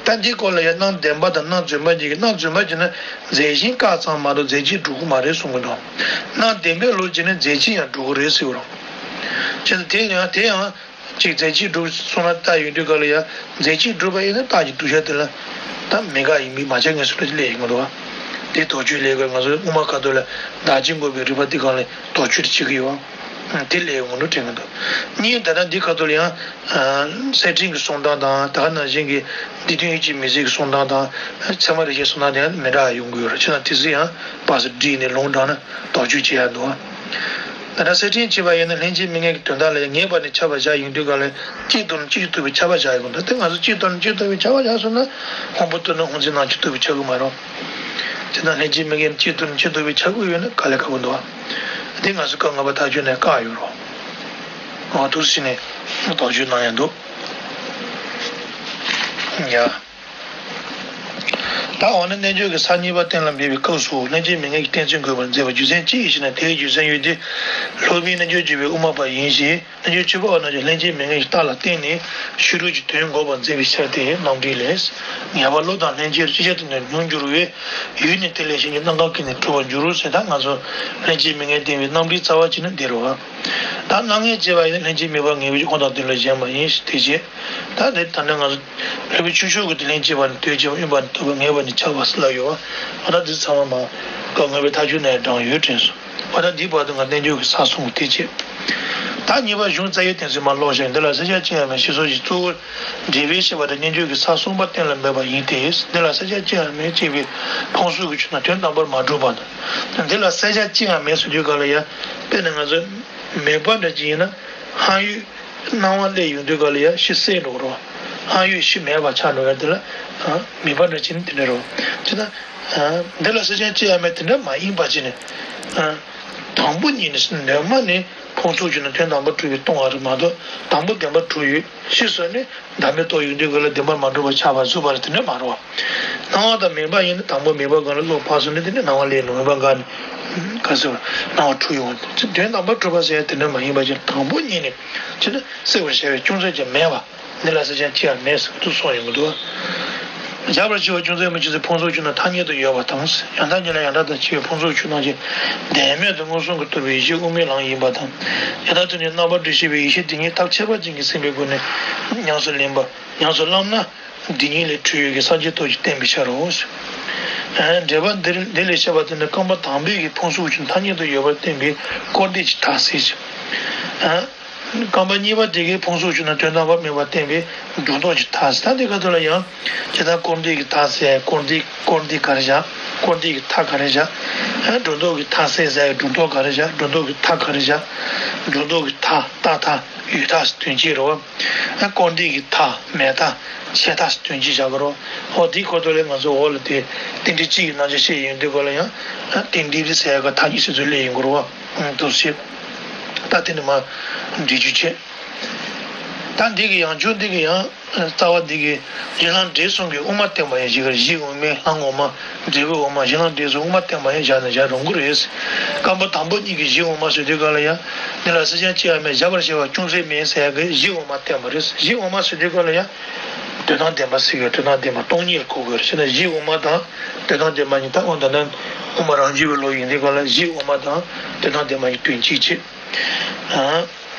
ད་འདིའི་སྐོར་ལ་ཡང་སྣང་བདེན་པ་དང་སྣང་རྫུན་པ་གཉིས་ཀྱི་སྣང་རྫུན་པ་གྱིས་ན་རྫས་གཞན་བཀག་ཙམ་མ་གཏོགས་རྫས་གཅིག་སྒྲུབ་ཀྱི་མ་རེད་གསུང་གི་འདུག་སྣང་བདེན་པའི་བློ་གྱིས་ན་རྫས་གཅིག་ཡང་སྒྲུབ་ཀྱི་རེད་ཟེར་བ་རོ། བྱས་ཙང་དེ་ཡང་དེ་ཡང་ཅིག་རྫས་གཅིག་སྒྲུབ་གསུངས་ན་རྟགས་ཡོད་དུས་ག་ལ་ཡང་རྫས་གཅིག་སྒྲུབ་པ་ཡིན་ན་རྟགས་ཀྱི་བསྒྲུབ་བྱ་དེ་ལ་ད་མེད་དགག་ཡིན་པའི་མ་ཆགས་ངེས་སུ་ལ་སླེབས་ཡོང་གི་འདུག་བ། དེ་དོགས་གཅོད་ལས་ཀ་ང་ཚོ་དབུ་མ་ཁ་ཐོག་ལ་བདག་གཅིག་འགོག་པའི་རིགས་པ་འདི་གང་ལས་དོགས་གཅོད་བྱེད་ཀྱི་ཡོད། དེ་ལས་ངོ་སྤྲོད་དྲན་གྱི་འདུག་གཉིས་ད་ལྟ་འདི་ཁ་ཐོག་ལ་ཡང་། གསེར་ཕྲེང་གི་གསུང་སྟངས་དང་ད་ག་ནང་བཞིན་གྱི་འདི་དོན་ཡིད་ཀྱི་མི་ཚིག་གི་གསུང་སྟངས་དང་། ཚད་མ་རིག་བྱེད་གསུང་སྟངས་དེ་ཡང་མི་འདྲ་བ་ཡོང་གི་ཡོད་རེད། བྱས་ན་དེ་ཚོ་ཡང་བར་སུ་བསྒྲིགས་ནས་ལུང་དྲངས་ན་དོགས་གཅོད་བྱེད་ཡག་འདུག་ད་ལྟ་གསེར་ཕྲེང་བྱས་པ་ཡིན་ན་ལྷན་སྐྱེས་མི་མངོན་གྱི་དོན་དག་ལ་ཡང་ངེས་པ་ནས་ཁྱབ་པ་བཞག་ཡོང་དུས་ག་ལ་གཅིག་ཏུ་ནི་གཅིག་ཏུ་ཐུབ་པའི་ཁྱབ་པ་བཞག་ཡོང་གི་འདུག་དེ་ང་ཚོ་གཅིག་ཏུ་ནི་གཅིག་ཐུབ་པའི་ཁྱབ་པ་བཞག་སོང་ན་སྔོན་པོ་ཏུ་ནི་སྔོ་འཛིན་ནང་གཅིག་ཐུབ་པའི་ཁྱབ་གི་མ་རེད། དེ་ན་ལྷན་སྐྱེས་མི་མངོན་གཅིག་ཏུ་ནི་གཅིག་ཐུབ་པའི་ཁྱབ་གི་ཡོད་ན་དཀའ་ལས་ཁག་པོ་འདུག་དེ་ང་ཚོ་སྐབས་ལྔ་པ་ཐག་གཅོད་ནས་བཀག་ཡོད་རོགས། འོ་འདུག་ཟེར་ནས་དོགས་གཅོད་གནང་ཡ་འདུག་ཡ། ད་འོ་ན་རྣལ་འབྱོར་གྱི་ས་གཉིས་པ་གཏན་ལ་འབེབས་པའི་སྐབས་སུ་ལྷན་སྐྱེས་མི་མངོན་གྱི་གཏན་ཚིགས་འགོད་པར་མཛད་པ་རྒྱུ་མཚན་ཅི་ཡིན་ཞེ་ན། དེའི་རྒྱུ་མཚན་ཡོད་དེ། སློབ་དཔོན་རྣལ་འབྱོར་སྤྱོད་པའི་དབུ་མ་པ་ཡིན་ཞིང་། རྣལ་འབྱོར་སྤྱོད་པ་པོ་རྣམས་ཀྱིས་ལྷན་སྐྱེས་མི་མངོན་གྱི་རྟགས་ལ་བརྟེན་ནས་ཕྱི་རོལ་གྱི་དོན་འགོག་པར་མཛད་པའི་ཕྱིར་ཏེ། རྣམ་འགྲེལ་ལས། ངེས་པ་བློ་དང་ལྷན་སྐྱེས་ཅི་བྱ་དེ་ནས་མྱོང་འགྱུར་བས། ཡུལ་ནི་དེ་ལས་གཞན་གྱི་རྣམ་གྲངས་ཀྱིས་ནི་གྲུབ་པར་འགྱུར་རོ་ཟེར། ད་ང་ཚོ་ལྷན་སྐྱེས་མི་མངོན་བསྟན་པའི་རྣམ་འགྲེལ་རྩ་བ་གཅིག་ནི་འདི་རེད་བ། ད་རྣམ་ངེས་ཅེས་པ་ཡིན་ན་ལྷན་སྐྱེས་དམིགས་པ་ངེས་པའི་དབང་དང་དོན་ལ་ཞེན་པ་ཡིན་ཞེས་དེ་བྱས། ད་འདི་ད་ནི་ང་ཚོ་ལྷག་པའི་ཆོས་མཆོག་གི་དེ་ལྷན་སྐྱེས་པ་ནི་དོན་བྱེད་པ་དབེན་པ་ནི་ཐོབ་པ་ངེས་པ་ནི་ཁྱབ་པ་ཟེར་ལབ་ཡོད་བ། འོ་ད་འདི་ཚང་མ་མ་སྐབས་ལྔ་པའི་ཐག་གཅོད་ནས་དྲངས་ཡོད་དྲན་སོང་། འོ་ད་འདིའི་བར་དུ་ང་རྣལ་འབྱོར་གྱི་ས་གསུམ་དེ་བྱས། ད་གཉིས་པ་གཞུང་རྩ་བའི་གཏན་ཚིགས་མ་ཀློག་ཞིང་འདི་ལ་བསལ་བྱ་གཅིག་ཡང་མེད་ཞེས་སོགས་ཀྱི་གཙོ་བོར་འགྲེལ་པས་བཤད་པ་དེ་རྣལ་འབྱོར་གྱི་ས་གསུམ་པ་གཏན་ལ་འབེབས་པ་ཡིན་ཏེ། འདི་ལ་བསལ་བྱ་གཅིག་ཡང་མེད་ཅེས་པའི་ཕུང་གསུམ་གྱི་ཆོས་རྣམས་དོན་དམ་པར་མ་གྲུབ་པ་དང་། འདི་ལ་བསལ་བྱ་གཅིག་ཡང་མེད་ཟེར་དུས་ག་ལ་ཡང་དཔེར་ན་ང་ཚོ་མེད་པ་འདྲ་ཅིག་ཡིན་ན་སྣང་བ་སླེབས་ཡོང་དུས་ག་ལ་ཡང་ཕྱི་གསལ་འགྲོ་གི་རེད་བ། སྣང་ཡུལ་ཕྱི་མེད་པ་ཆགས་འགྲོ་ཡ་དེ་ལ་མེད་པ་འདྲ་ཅིག་ནི་དེ་འདྲ་རེད་བ། ཅེ་ན། འདི་ལ་བསལ་བྱ་གཅིག་ཡང་མེད་དེ་འདྲ་མ་ཡིན་པ་ཅིག་ནི། དང་པོ་ཉིད་ནི་གདོད་མ་ནས་ཕུང་གསུམ་ཆོས་རྣམས་དོན་དམ་པར་གྲུབ་པའི་སྟོང་པ་རེད་མ་གཏོགས་དང་པོ་བདེན་པར་གྲུབ་ཡོད་ཕྱིས་སུ་ནི་བདག་མེད་རྟོགས་ཡོང་དུས་ག་ལ་བདེན་པར་མ་གྲུབ་པར་ཆགས་པ་གཟུགས་པ་རེད་དེ་འདྲ་མ་རེད་བ། སྣང་བ་དང་མེད་པ་ཡིན་ན་དང་པོ་མེད་པ་སྒང་ལ་བློ་ཕར་སོང་ནས་དེ་ནས་སྣང་བ་སླེབས་ནས་མེད་པ་སྒང་ནས་ག་ཟེར་བ་སྣང་བ་འཁྲུལ་ཡོང་བ་དེ་དོན་དམ་པར་གྲུབ་པ་ཟེར་ཡ་དེ་འདྲ་མ་ཡིན་པ་ཅིག་དང་པོ་ཉིད་ནས་ཅི་ན་སྲིད་པར་བྱ་བའི་ཅུང་ཟད་ཀྱང་མེད་པ། འདི་ལ་བསལ་བྱ་གཅིག་ཡང་མེད་ཟེར་དུ་གསུངས་ཡོང་གི་འདུག་བྱ་བར་བྱེད་པ་ཅུང་ཟད་མི་བྱེད་ཚུལ་ཕུང་གསུམ་ཆོས་རྣམས་ཐ་སྙད་དུ་ཡོད་པ་དང་། ཡང་དག་ཉིད་ལ་ཡང་དག་ཏུ་ཕྱེ་བའི་ཕུང་གསུམ་ཆོས་རྣམས་ཀྱི་བདེན་མེད་དུ་མངོན་སུམ་གྱིས་རྟོགས་པའི་ཡེ་ཤེས་དབུ་མའི་ལམ་ཡིན་པ་དང་། ཡང་དག་ཏུ་ནི་རྣམ་པར་གྲོལ་ཤེས་པའི་ཡེ་ཤེས་དེ་ཉིད་ཐབས་ཁྱད་པར་ཅན་གྱིས་ཟིན་པའི་སྒོ་ནས་ཉམས་སུ་ལེན་པ་ཉམས་སུ་བླངས་ན། འདི་ཉིད་ལས་འཁྲུལ་ཡོད་ཀྱི་སངས་རྒྱས་སྟོབས་ཀྱིས་བསྟན་པའི་ཕྱིར་རོ། འགྲེལ་པ་འདིར་འདི་ལས་བཤད་པ་དེ་ནི་རྐང་པ་དང་པོའི་གི་ཕུང་གསུམ་ཆོས་ཐ་སྙད་དུ་ཡོད་པར་བསྟན་པའི་སྐོར་འདས་ཀྱི་མཐའ་གསལ་ཞིང་། རྐང་པ་གཉིས་པ་དེ་གའི་ཕུང་གསུམ་ཆོས་རྣམས་དོན་དམ་པར་མེད་པར་བསྟན་པའི་སྒྲོ་འདོགས་ཀྱི་མཐའ་ཟེར། ད་འདི་ག་ཚོད་ལ་ཡང་ཇི་ལྟར་སྐོར་འདས་ཀྱི་མཐའ་ཟེར་སྐོར་འདས་སྐོར་འདས་ག་རེ་བཞག་སྐོར་འདས་ཀྱི་མཐའ་ག་རེ་བཞག་སྒྲོ་འདོགས་ཀྱི་མཐའ་གསལ་ཟེར་སྒྲོ་འདོགས་ག་རེ་བཞག་སྒྲོ་འདོགས་ཀྱི་མཐའ་ག་རེ་བཞག་སྒྲོ་འདོགས་ཀྱི་མཐའ་རྟག་མཐའ་ཡོད་མཐའ་ཟེར་དོན་གཅིག་རེད་བ། སྐོར་འདས་ཀྱི་མཐའ་མེད་མཐའ་ཆད་མཐའ་ཟེར་དོན་གཅིག་བཞག་གི་རེད་བ། འོ་འདིའི་སྐོར་ཐོག་ལ་ང་ཚོ་འོག་ལ་དེ་རྟེན་འབྲེལ་གཅིག་གི་རྣམ་གཞག་བཤད་ཡོང་དུས་སྐོར་ལ་ཡང་རྟེན་འབྲེལ་ཟེར་ཡ་ག་མཐའ་གཉིས་ཟེར་ཚུལ་སླེབས་ཡོང་གི་རེད་བ། འདུག་སེ། ད་དེ་ནི་མ་འགྲེལ་བརྗོད་བྱས། ད་འདི་གི་ཡང་ཆོས་འདི་གི་ཡང་རྩ་བ་འདི་གི་གཞི་ལམ་འབྲས་གསུམ་གྱི་དབུ་མ་བསྟན་པ་ཡང་ཞིག་གཞི་དབུ་མའི་ལམ་ངོ་མ་འབྲས་བུའི་དབུ་མ་གཞི་ལམ་འབྲས་གསུམ་དབུ་མ་བསྟན་པ་ཡང་བཞག་ན་བཞག་རུང་གི་རེད། རྐང་པ་དང་པོ་གཉིས་ཀྱི་གཞི་དབུ་མ་ཟེར་དུས་ག་ལ་ཡང་འདི་ལ་བསལ་བྱ་གཅིག་ཡང་མེད་བཞག་པར་བྱ་བ་ཅུང་ཟད་མེད་ཟེར་ཡ་གི་གཞི་དབུ་མ་བསྟན་པ་རེད། གཞི་དབུ་མ་ཟེར་དུས་ག་ལ་ཡང་དོན་དམ་བདེན་པ་ཟེར་གི་དོན་དམ་བདེན་པ་སྟོང་ཉིད་ལ་གོ་དགོས་རེད། བྱས་ན་གཞི་དབུ་མ་དང་དོན་དམ་བདེན་པ་གཉིས་ད་འོ་ད་ནི་དབུ་མ་རང་རྒྱུད་པའི་ལུགས་ཡིན་དུས་ག་ལ་གཞི་དབུ་མ་དང་དོན་དམ་བདེན་པ་གཉིས་དོན་གཅིག་བྱེད།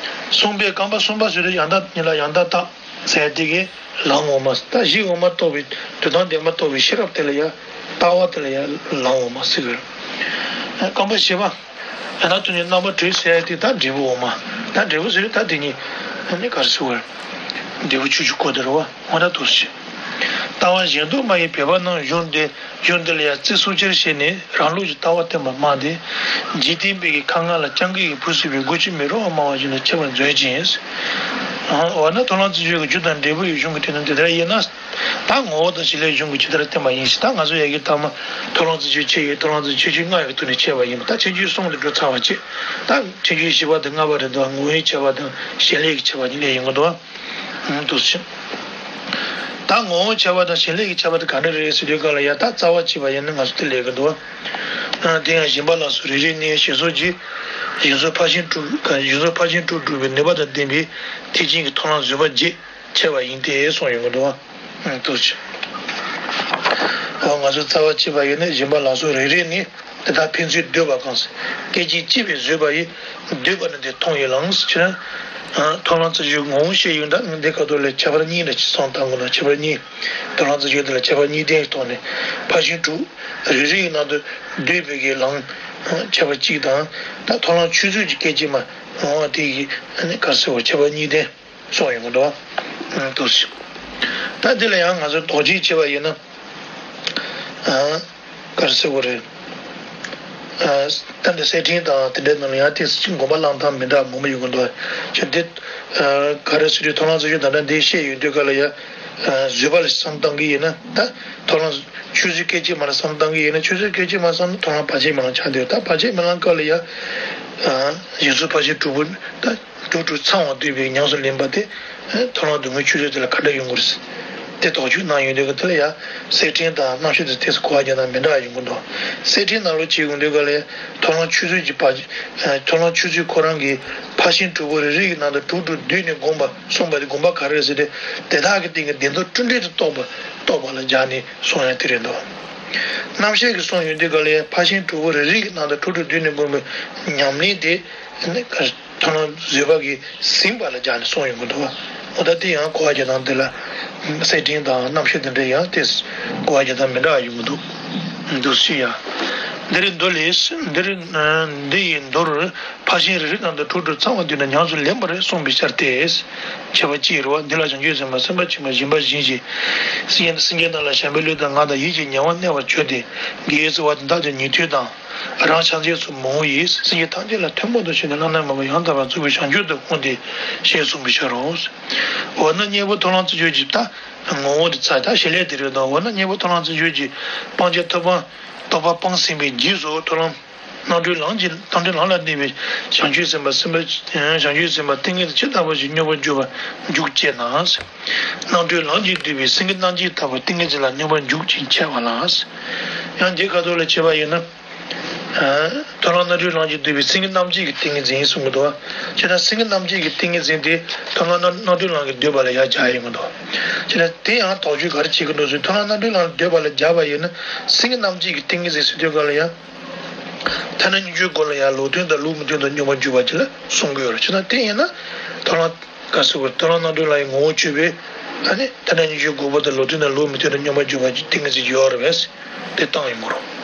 གསུམ་པའི་རྐང་པ་གསུམ་པ་ཟེར་དུས་ཡང་དག་ཉིད་ལ་ཡང་དག་རྟག་ཟེར་དེ་གའི་ལམ་ངོ་མ། ད་གཞི་དབུ་མ་རྟོགས་པའི་དོན་དམ་བདེན་པ་རྟོགས་པའི་ཤེས་རབ་དེ་ལ་ཡང་ལྟ་བ་དེ་ལ་ཡང་ལམ་ངོ་མ་ཟེར་གི་རེད། རྐང་པ་བཞི་པ། ཡང་དག་ཏུ་ནི་རྣམ་པར་གྲོལ་ཟེར་དེ་ད་འབྲས་བུ་དབུ་མ། ད་འབྲས་བུ་ཟེར་ད་དེ་ཉིད་ནི་ག་རེ་ཟེར་བ་རེད། འབྲས་བུ་ཆོས་ཀྱི་སྐུ་དེ་རེད་བ། འོ་ན་དུ་ཞེས། ལྟ་བ་གཞན་དུ་མ་ཡིན་བོད་པ་རྣམས་གཞུང་འདི་གཞུང་འདི་ལ་ཡང་བརྩི་སྲུང་ཆེར་བྱས་ནས་རང་ལུགས་ཀྱི་ལྟ་བ་བསྟན་པ་མང་སྟེ། འཇིག་རྟེན་པའི་གི་ཁ་ངན་ལ་སྤྱང་ཀི་ཡིས་བུ་གསོད་པའི་སྒོ་ཕྱེ་མི་རུང་བ་སྨྲ་བ་བཞིན་དུ་ཁྱད་པར་མཛོད་ཅིང་། འོ་ན་མཐོང་ལམ་རྩིས་སྤྱོད་ཀྱི་རྒྱུ་དང་འབྲས་བུ་ཡི་གཞུང་གི་དོན་དུ་འདི་ལྟར་དབྱེ་ན། ད་ངོ་བོ་དང་བྱེད་ལས་གཞུང་གི་ཇི་ལྟར་བསྟན་པ་ཡིན་ཞེས་ད་ང་ཚོ་ཡ་གི་ཐ་མ་མཐོང་ལམ་རྩིས་སྤྱོད་ཕྱེ་ཡི་མཐོང་ལམ་རྩིས་སྤྱོད་ཆོས་ཅན་ལྔ་ཡི་གི་ཐོག་ནས་ཕྱེ་བ་ཡིན་པ་ད་ཁྱད་ཆོས་གསུམ་དུ་འགྲོ་ཚར་བ་བྱས། ད་ཁྱད་ཆོས་བཞི་པ་དང་ལྔ་པ་རེད་འདུག་ངོ་བོའི་ཁྱད་པར་དང་བྱེད་ལས་ཀྱི་ཁྱད་པར་གཉིས་ལས་ཡིན་གི་འདུག་འདུག་ཟེར། ད་ངོ་བོ་ཁྱད་པར་དང་བྱེད་ལས་ཀྱི་ཁྱད་པར་དེ་ག་འདྲ་རེད་ཟེར་དུས་ག་ལ་ཡ་ད་རྩ་བ་གཅིག་པ་ཡིན་ན་ང་ཚོ་དེ་ལས་གི་འདུག་དེ་ཡང་སྦྱིན་པ་ལ་སོགས་རེ་རེ་ནས་ཞེས་སོགས་ཀྱིས་གཞན་ཚོགས་ཕར་ཕྱིན་དྲུག་གཞན་ཚོགས་ཕར་ཕྱིན་དྲུག་སྒྲུབ་པའི་ནུས་པ་དང་ལྡན་པའི་ཐེག་ཆེན་གྱི་མཐོང་ལམ་བཟོད་པ་བརྒྱད་ཕྱེ་བ་ཡིན་ཏེ་གསུངས་ཡོང་གི་འདུག་བ། འདུག་ཟེར། འོ་ང་ཚོ་རྩ་བ་གཅིག་པ་ཡིན་ན་སྦྱིན་པ་ལ་སོགས་རེ་རེ་ནས། དེ་དག་ཕན་ཚུན་འདོད་པ་གང་ཟག་སྐད་ཅིག་གཅིག་པས་བཟོད་པ་ཡིས། འདོད་པ་ནི་དེ་མཐོང་བའི་ལམ་ཟེར་ན། མཐོང་ལམ་རྩིས་སྤྱོད་ངོ་བོ་བཤད་ཡོང་ད་འདི་ག་ཐོག་ལ་ཁྱད་པར་གཉིས་འདྲ་ཅིག་གསུངས་དང་གོ་ན་ཁྱད་པར་གཉིས། མཐོང་ལམ་རྩིས་སྤྱོད་འདི་ལ་ཁྱད་པར་གཉིས་ལྡན་གྱི་ཐོག་ནས་ཕར་ཕྱིན་དྲུག་རེ་རེ་ཡི་ནང་དུ་འདོད་པའི་གི་ལམ་ཁྱད་པར་གཅིག་དང་ད་མཐོང་ལམ་ཆོས་ཚུལ་གྱི་སྐད་ཅིག་མ་འོང་བ་དེ་ཡི་ག་རེ་ཟེར་བ་ཁྱད་པར་གཉིས་ལྡན་གསུངས་ཡོང་གི་འདུག་བ། འདུག་ཟེར། ད་འདི་ལ་ཡང་ང་ཚོ་དོགས་གཅོད་བྱས་པ་ཡིན་ན། ག་རེ་ཟེར་དགོས་རེད། ད་འདི་གསེར་ཕྲེང་དང་དེ་འདྲའི་ནང་ལ་ཡང་དེ་དགོངས་པ་བླངས་སྟངས་མི་འདྲ་མང་པོ་ཡོང་གི་འདུག་ཅེས་འདི། ག་རེ་ཟེར་དུས་མཐོང་ལམ་རྩིས་ཞུ་ད་ལྟ་འདི་བཤད་ཡོང་དུས་ག་ལ་ཡ། བཟོད་པ་ལ་བསམ་བཏང་གི་ཡིན་ན་ད། མཐོང་ལམ་ཆོས་ཚུལ་སྐད་ཅིག་མ་ལ་བསམ་བཏང་གི་ཡིན་ན་ཆོས་ཚུལ་སྐད་ཅིག་མ་བསམ་ན་མཐོང་ལམ་བར་ཆད་མེད་ལམ་ཆགས་འདུག་ད་བར་ཆད་མེད་ལམ་ག་ལ་ཡ། ཡིན་གསུམ་ཕར་ཕྱིན་དྲུག་པོ་ད། དྲུག་དྲུག་ཚང་བ་འདུས་པའི་ཉམས་སུ་ལེན་པ་དེ། མཐོང་ལམ་སྡུག་བསྔལ་ཆོས་ཚུལ་དེ་ལ་ག་འདྲ་ཡོང་དགོས་རེད། དེ་དོགས་གཅོད་གནང་ཡོང་དུས་ག་དེ་ལ་ཡ། གསེར་ཕྲེང་དང་རྣམ་བཤད་དེ་ཏོག་ཙམ་གོ་བ་རྒྱག་སྟངས་མི་འདྲ་བ་ཡོང་གི་འདུག་གསེར་ཕྲེང་ནང་ལོགས་ཅིག་ཡོང་དུས་ག་ལ་ཡ། མཐོང་ལམ་ཆོས་ཚུལ་གྱི་བར། མཐོང་ལམ་ཆོས་ཚུལ་ཁོ་རང་གི་ཕར་ཕྱིན་དྲུག་པོ་རེ་རེ་གི་ནང་དུ་དྲུག་དྲུག་བསྡུས་ནས་བསྒོམ་པ་གསུངས་པ་དེ་དགོངས་པ་ག་རེ་རེད་ཟེར་ཏེ། དེ་དག་གི་སྟེང་གི་བདེན་མཐོང་སྤྲོས་བྲལ་དུ་རྟོགས་པ་རྟོགས་པ་ལ་སྦྱར་ནས་གསུངས་ཡ་དེ་རེད་འདུག་རྣམ་བཤད་ཀྱི་གསུང་ཡོང་དུས་ག་ལ་ཡ་ཕར་ཕྱིན་དྲུག་པོ་རེ་རེ་གི་ནང་དུ་དྲུག་དྲུག་བསྡུས་ནས་བསྒོམ་པའི་ཉམས་ལེན་དེ། མཐོང་ལམ་བཟོད་པ་གིས་ཟིན་པ་ལ་སྦྱར་ནས་གསུངས་ཡོང་གི་འདུག་འོ་ད་དེ་ཡང་གོ་བ་རྒྱག་སྟངས་དེ་ལ། གསེར་ཕྲེང་དང་རྣམ་བཤད་དེ་འདྲ་ཡང་དེ་གོ་བ་རྒྱག་སྟངས་མི་འདྲ་བ་ཡོང་གི་འདུག་འདུག་སེ་ཡ། འདི་རེད་མདོ་ལས། འདིར། འདི་ཡི་མདོར་ཕར་ཕྱིན་རེ་རེ་ནང་དུ་དྲུག་དྲུག་ཚང་བ་བསྡུས་ནས་ཉམས་སུ་ལེན་པར་གསུངས་པའི་ཕྱིར་ཏེ། ཁྱད་པར་གཅིག་རེད་བ། འདི་ལ་བྱང་ཆུབ་སེམས་དཔའ་སེམས་དཔའ་ཆེན་པོ་གཞན་པ་གཞན་ཞིག་སེམས་ཅན་རྣམས་ལ་བྱམས་པའི་བློ་དང་ངག་དང་ཡིད་ཀྱི་ཉེ་བར་གནས་པར་བྱོས་ཏེ། དགེ་བའི་རྩ་བ་དེ་དག་ཀྱང་ཉན་ཐོས་དང་། རང་ཕྱག་རྗེས་སུ་མི་འོང་བས་སེམས་ཅན་ཐམས་ཅད་ལ་ཐུན་མོང་དུ་ཕྱིན་ནས་བླ་ན་མེད་པ་ཡང་དག་པར་རྫོགས་པའི་བྱང་ཆུབ་ཏུ་འོང་སྟེ་ཞེས་གསུངས་པའི་ཕྱིར་རོ། འོ་ན་གཉེན་པོ་མཐོང་ལམ་རྩིས་སྤྱོད་ཀྱི་ད་ངོ་བོ་དེ་ཚ་ད་བྱེད་ལས་དེ་རེད་དོ། འོ་ན་གཉེན་པོ་མཐོང་ལམ་རྩིས་སྤྱོད་ཀྱི་སྤང་བྱ་ཐོབ་པ་རྟོགས་པ་སྤངས་ཟིན་པའི་རྗེས་སུ་མཐོང་ལམ་རྣམ་གྲོལ་ལམ་གྱི་རྣམ་གྲོལ་ལམ་ལ་གནས་པའི་བྱང་ཆུབ་སེམས་དཔའ་སེམས་དཔའ་བྱང་ཆུབ་སེམས་དཔའ་ཏིང་ངེ་འཛིན་ཇི་ལྟ་བ་བཞིན་སྙོམས་པར་འཇུག་པར་འཇུག་ཅེ་ན། རྣམ་གྲོལ་ལམ་གྱིས་བསྡུས་པའི་སེང་གེ་རྣམ་བསྒྱིས་ལྟ་བུ་ཏིང་ངེ་འཛིན་ལ་སྙོམས་པར་འཇུག་ཅིང་འཆད་པ་ལ། ཡང་འདི་ཁ་ཐོག་ལ་བྱས་པ་ཡིན་ན། མཐོང་ལམ་རྣམ་གྲོལ་ལམ་གྱིས་བསྡུས་པའི་སེང་གེ་རྣམ་བསྒྱིས་ཀྱི་ཏིང་ངེ་འཛིན་གསུང་གི་འདུག་བ། བྱས་ན་སེང་གེ་རྣམ་བསྒྱིས་ཀྱི་ཏིང་ངེ་འཛིན་དེ་མཐོང་ལམ་རྣམ་གྲོལ་ལམ་གྱིས་བསྡུས་པ་ལ་ཡང་སྦྱར་ཡོང་གི་འདུག་བྱས་ན་དེ་ཡང་དོགས་གཅོད་ག་རེ་བྱེད་ཀྱི་འདུག་ཟེར་མཐོང་ལམ་རྣམ་གྲོལ་ལམ་གྱིས་བསྡུས་པ་ལ་སྦྱར་བ་ཡིན་ན་སེང་གེ་རྣམ་བསྒྱིས་ཀྱི་ཏིང་ངེ་འཛིན་ཟེར་དུས་ག་ལ་ཡང་། ཐ་ན་སྙིང་རྗེའི་སྒོ་ལ་ཡང་ལུགས་མཐུན་དང་ལུགས་མི་མཐུན་དུ་སྙོམས་པར་འཇུག་པ་ཅིག་ལ་གསུང་གི་ཡོད་རེད། བྱས་ན་དེ་ཡིན་ན་མཐོང་ལམ། ག་ཟེར་བ་མཐོང་ལམ་རྣམ་གྲོལ་ལམ་གྱི་ངོ་བོ་བཅུ་པའི། ཨ་ནི་ཐ་ན་སྙིང་རྗེའི་དགོངས་པ་དང་ལུགས་མཐུན་དང་ལུགས་མི་མཐུན་དུ་སྙོམས་པར་འཇུག་པ་ཅིག་ཏིང་ངེ་འཛིན་ཡོད་རེད་པས། དེ་བཏང་ཡོང་གི་རེད།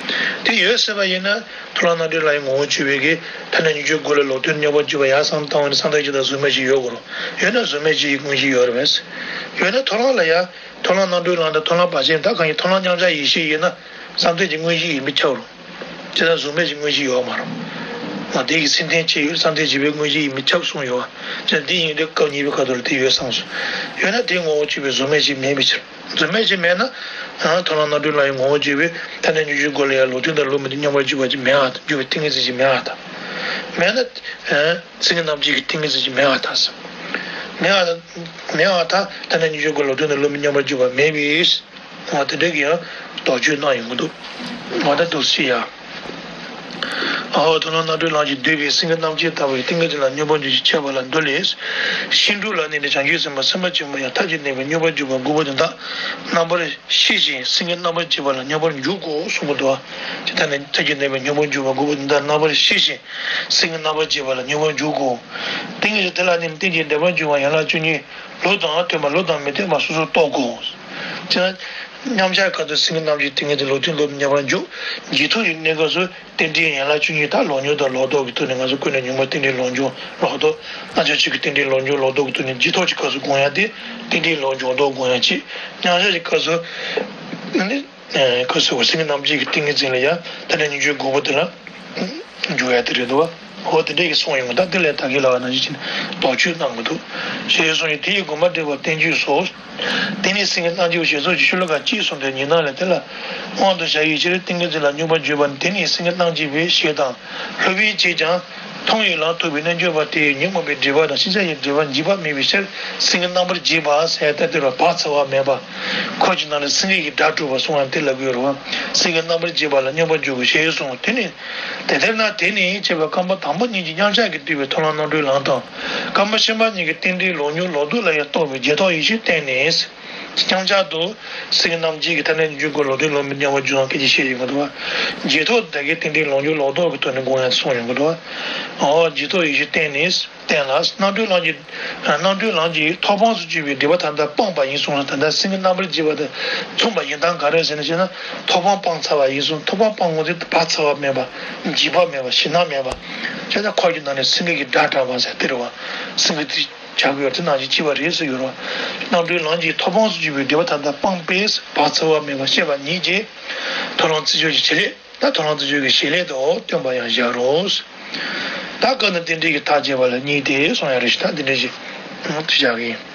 དེ་ཡོད་ཟེར་བ་ཡིན་ན་མཐོང་ལམ་རྣམ་གྲོལ་ལམ་གྱི་ངོ་བོ་བཅུ་པའི་གི་ཐ་ན་སྙིང་རྗེའི་སྒོ་ལ་ལུགས་མཐུན་སྙོམས་པར་འཇུག་པ་ཡར་བསམ་བཏང་བ་ནི་བསམ་གཏན་བཞི་དང་གཟུགས་མེད་བཞི་ཡོད་དགོས་རེད། ཡོད་ན་གཟུགས་མེད་བཞི་ཡི་དངོས་གཞི་ཡོད་རེད་པས། ཡོད་ན་མཐོང་ལམ་ལ་ཡང་མཐོང་ལམ་རྣམ་གྲོལ་ལམ་དང་མཐོང་ལམ་བར་ཆད་ད་གང་ཡིན་མཐོང་ལམ་མཉམ་གཞག་ཡེ་ཤེས་ཡིན་ན་བསམ་གཏན་གྱི་དངོས་གཞི་ཡིན་མི་ཁྱབ་རུང་། དེ་ལ་གཟུགས་མེད་ཀྱི་དངོས་གཞི་ཡོད་མ་རེད། ང་དེ་ཡི་སེམས་རྟེན་ཅི་ཡོད་བསམ་གཏན་བཞི་པའི་དངོས་གཞི་ཡིན་མི་ཁྱབ་གསུངས་ཡོད་བ། དེ་འདི་ཡིན་དུས་སྐབས་གཉིས་པའི་ཁ་ཐོག་ལ་དེ་ཡོད་བསམ་སོང་། ཡོད་ན་དེའི་ངོ་བོ་བཅུ་པའི་གཟུགས་མེད་ཅིག་མེད་པའི་ཕྱིར། གཟུགས་མེད་ཅིག་མེད་ན། ཨ་མཐོང་ལམ་རྣམ་གྲོལ་ལམ་གྱི་ངོ་བོ་བཅུ་པའི་ཐ་ན་སྙིང་རྗེའི་སྒོ་ལ་ཡང་ལུགས་མཐུན་དང་ལུགས་མི་མཐུན་སྙོམས་པར་འཇུག་པ་ཅིག་མེད་པ་དང་འཇུག་པའི་ཏིང་ངེ་འཛིན་ཅིག་མེད་པ་དང་། མེད་ན། ཨ་སེང་གེ་རྣམ་བསྒྱིས་ཀྱི་ཏིང་ངེ་འཛིན་ཅིག་མེད་པ་དང་། མེད་པ་དང་། མེད་པ་དང་ཐ་ན་སྙིང་རྗེའི་སྒོ་ལ་ལུགས་མཐུན་དང་ལུགས་མི་མཐུན་སྙོམས་པར་འཇུག་པ་མེད་པའི། འོ་དེ་འདྲ་གི་ཡང་དོགས་གཅོད་གནང་ཡོང་གི་འདུག་འོ་ད་འདུག་སེ་ཡ། ཨོ་མཐོང་ལམ་རྣམ་གྲོལ་ལམ་གྱིས་བསྡུས་པའི་སེང་གེ་རྣམ་བསྒྱིས་ལྟ་བུའི་ཏིང་ངེ་འཛིན་ལ་སྙོམས་པར་འཇུག་ཅིང་འཆད་པ་ལ་མདོ་ལས། ཤིང་དྲུང་ལ་གནས་ནས་བྱང་ཆུབ་སེམས་དཔའ་སེམས་དཔའ་ཆེན་པོ་ཡང་མཐའ་ཅིག་གནས་པའི་སྙོམས་པར་འཇུག་པ་དགུ་པོ་དེ་དག་རྣམ་པར་ཤེས་ཤིང་སེང་གེ་རྣམ་པར་བསྒྱིས་པ་ལ་སྙོམས་པར་འཇུག་གོ་གསུངས་པ་འདུག་བ། ཇི་ལྟར་ནི་མཐའ་ཅིག་གནས་པའི་སྙོམས་པར་འཇུག་པ་དགུ་པོ་དེ་དག་རྣམ་པར་ཤེས་ཤིང་སེང་གེ་རྣམ་པར་བསྒྱིས་པ་ལ་སྙོམས་པར་འཇུག་གོ། ཏིང་ངེ་འཛིན་དེ་ལ་གནས་ནས་རྟེན་ཅིང་འབྲེལ་པར་འབྱུང་བ་ཡན་ལག་བཅུ་གཉིས། ལུགས་དང་མཐུན་པ་ལུགས་དང་མི་མཐུན་པ་སོ་སོར་རྟོགས་དགོས། ཅེ་ན། མཉམ་གཞག་སྐབས་སུ་སེང་གེ་རྣམ་བསྒྱིས་ཏིང་ངེ་འཛིན་ལུགས་མཐུན་ལུགས་མི་མཐུན་སྙོམས་པར་འཇུག་རྗེས་ཐོབ་ཀྱི་གནས་སྐབས་སུ་རྟེན་འབྲེལ་ཡན་ལག་བཅུ་གཉིས་དག་ལོག་སྦྱོར་དང་ལོག་ལྡོག་གི་ཐོག་ནས་ང་ཚོ་ཀུན་ནས་ཉོན་མོངས་རྟེན་འབྲེལ་ལོག་སྦྱོར་ལོག་ལྡོག་རྣམ་གཞག་ཆོས་ཀྱི་རྟེན་འབྲེལ་ལོག་སྦྱོར་ལོག་ལྡོག་གི་ཐོག་ནས་རྗེས་ཐོབ་ཀྱི་སྐབས་སུ་སྒོམ་ཡ་དེ་རྟེན་འབྲེལ་ལོག་སྦྱོར་ལྡོག་སྒོམ་ཡ་གཅིག་མཉམ་གཞག་གི་སྐབས་སུ་ནི། ཁོ་ཚོས་སེང་གེ་རྣམ་བསྒྱིས་ཀྱི་ཏིང་ངེ་འཛིན་ལ་ཡང་ད་ནི་སྙིང་རྗེའི་དགུ་པོ་དེ་ལ་འཇུག་ཡ་དེ་རེད་འདུག་བ། འོ་དེ་འདྲས་ཀྱི་གསུངས་ཡོང་གི་ད་དེ་ལས་ད་གིན་ལབ་པ་ནང་བཞིན་བྱས་ནས་དོགས་གཅོད་གནང་གི་འདུག་ཞེས་གསུངས་ཡོད། དེ་ཡི་དགོངས་པ་འགྲེལ་པ་བསྟན་བཅོས་སོ། དེ་ནས་སེང་གེ་རྣམ་བསྒྱིས་པ་ཞེས་སོགས་ཀྱི་ཤོ་ལོ་ཀ་གཅིག་གསུངས་ཏེ་ཉི་སྣང་ལས་དེ་ལ་དབང་དུ་བྱ་བའི་ཕྱིར་ཏིང་ངེ་འཛིན་ལ་སྙོམས་པར་འཇུག་པ་ནི་དེ་ནི་སེང་གེ་རྣམ་བསྒྱིས་པའི་ཞེས་དང་སློབ་པའི་ཕྱིར་ཀྱང་། མཐོང་བའི་ལམ་ཐོབ་པའི་རྣལ་འབྱོར་པ་དེ་ཉོན་མོངས་པའི་སྒྲིབ་པ་དང་ཕྱིན་ཅི་ལོག་གི་སྒྲིབ་པ་འཇིག་པ་མེད་པའི་ཕྱིར་སེང་གེ་རྣམ་པར་བསྒྱིས་པ་ཟེར་ཏེ་དེ་ལ་བག་ཚ་བ་མེད་པ། འཁོར་གྱི་ནང་ནས་སེང་གེ་ཡི་སྒྲ་སྒྲོགས་པ་གསུང་བ་དེ་ལ་གོ་རུང་སེང་གེ་རྣམ་པར་བསྒྱིས་པ་ལ་སྙོམས་པར་འཇུག་དགོས་ཞེས་གསུངས། དེ་ནི་དེ་ལྟར་ན་དེ་ནི་ཅེས་པ་རྐང་པ་དང་པོ་གཉིས་ཀྱིས་མཉམ་གཞག་གིས་བསྡུས་པའི་མཐོང་ལམ་རྣམ་གྲོལ་ལམ་དང་། རྐང་པ་གསུམ་པ་གཉིས་ཀྱིས་རྟེན་འབྲེལ་ལོག་སྦྱོར་ལོག་ལྡོག་ལ་ཡང་རྟོགས་པའི་རྗེས་ཐོབ་ཡེ་ཤེས་བསྟན་ནས། མཉམ་གཞག་ཏུ། སེང་གེ་རྣམ་བསྒྱིས་ཀྱི་ཐ་སྙད་འཇུག་གོ་ལོག་ལྡོག་ལུགས་མི་མཐུན་སྙོམས་པར་འཇུག་སྟངས་སྐད་ཆ་བཤད་ཡོང་གི་འདུག་བ། རྗེས་ཐོབ་དེ་གའི་རྟེན་འབྲེལ་ལོག་སྦྱོར་ལོག་ལྡོག་གི་ཐོག་ནས་དགོངས་ཡ་གསུངས་ཡོང་གི་འདུག་བ། འོ་རྗེས་ཐོབ་ཡེ་ཤེས་བསྟན་ནས་བསྟན་ལ་རྣམ་གྲོལ་ལམ་གྱི། རྣམ་གྲོལ་ལམ་གྱིས་ཐོབ་དཔང་དུ་གྱུར་པའི་སྒྲིབ་པ་ཐམས་ཅད་སྤངས་པ་ཡིན་གསུངས་ལ་ད་ལྟ་སེང་གེ་རྣམ་པར་བསྒྱིས་པ་དེ་མཚུངས་པ་ཡིན་སྟངས་ག་རེ་ཟེར་ན་བྱས་ན་ཐོབ་དཔང་སྤངས་ཚར་བ་ཡིན་གསུངས། ཐོབ་དཔང་སྤངས་ངོ་དེ་བག་ཚ་བ་མེད་པ། འཇིགས་པ་མེད་པ་ཞེད་སྣང་མེད་པ། བྱས་ཙང་འཁོར་གྱི་ནང་ནས་སེང་གེ་གི་སྒྲ་གྲགས་པ་ཟེར་དེ་རེད་བ། སེང་གེ་དེ། བྱ་དགོས་པ་དེ་ནང་བཞིན་སྐྱེ་བ་རེད་ཟེར་ཡོད་རེད་བ། རྣམ་གྲོལ་ལམ་གྱིས་ཐོབ་དཔང་དུ་གྱུར་པའི་སྒྲིབ་པ་ཐམས་ཅད་སྤངས་པས་བག་ཚ་བ་མེད་པར་ཤེས་པ་ཉིད་ཀྱིས། མཐོང་ལམ་རྩིས་སྤྱོད་ཀྱི་བྱེད་ལས་ ད་ཐོ་རངས་བརྩི་བརྗོད་ཀྱི་བྱེད་ལས་དུ་སྟོན་པ་ཡང་བཞག་རོགས། ད་སྐབས་ནི་དེ་འདྲའི་གི་མཐའ་རྒྱས་པ་ལ་གཉིས་ཏེ་གསུང་ཡ་རེད་ཤག་ད་དེ་འདྲའི་ཞིག་དུ་བཞག་གི་ཡིན།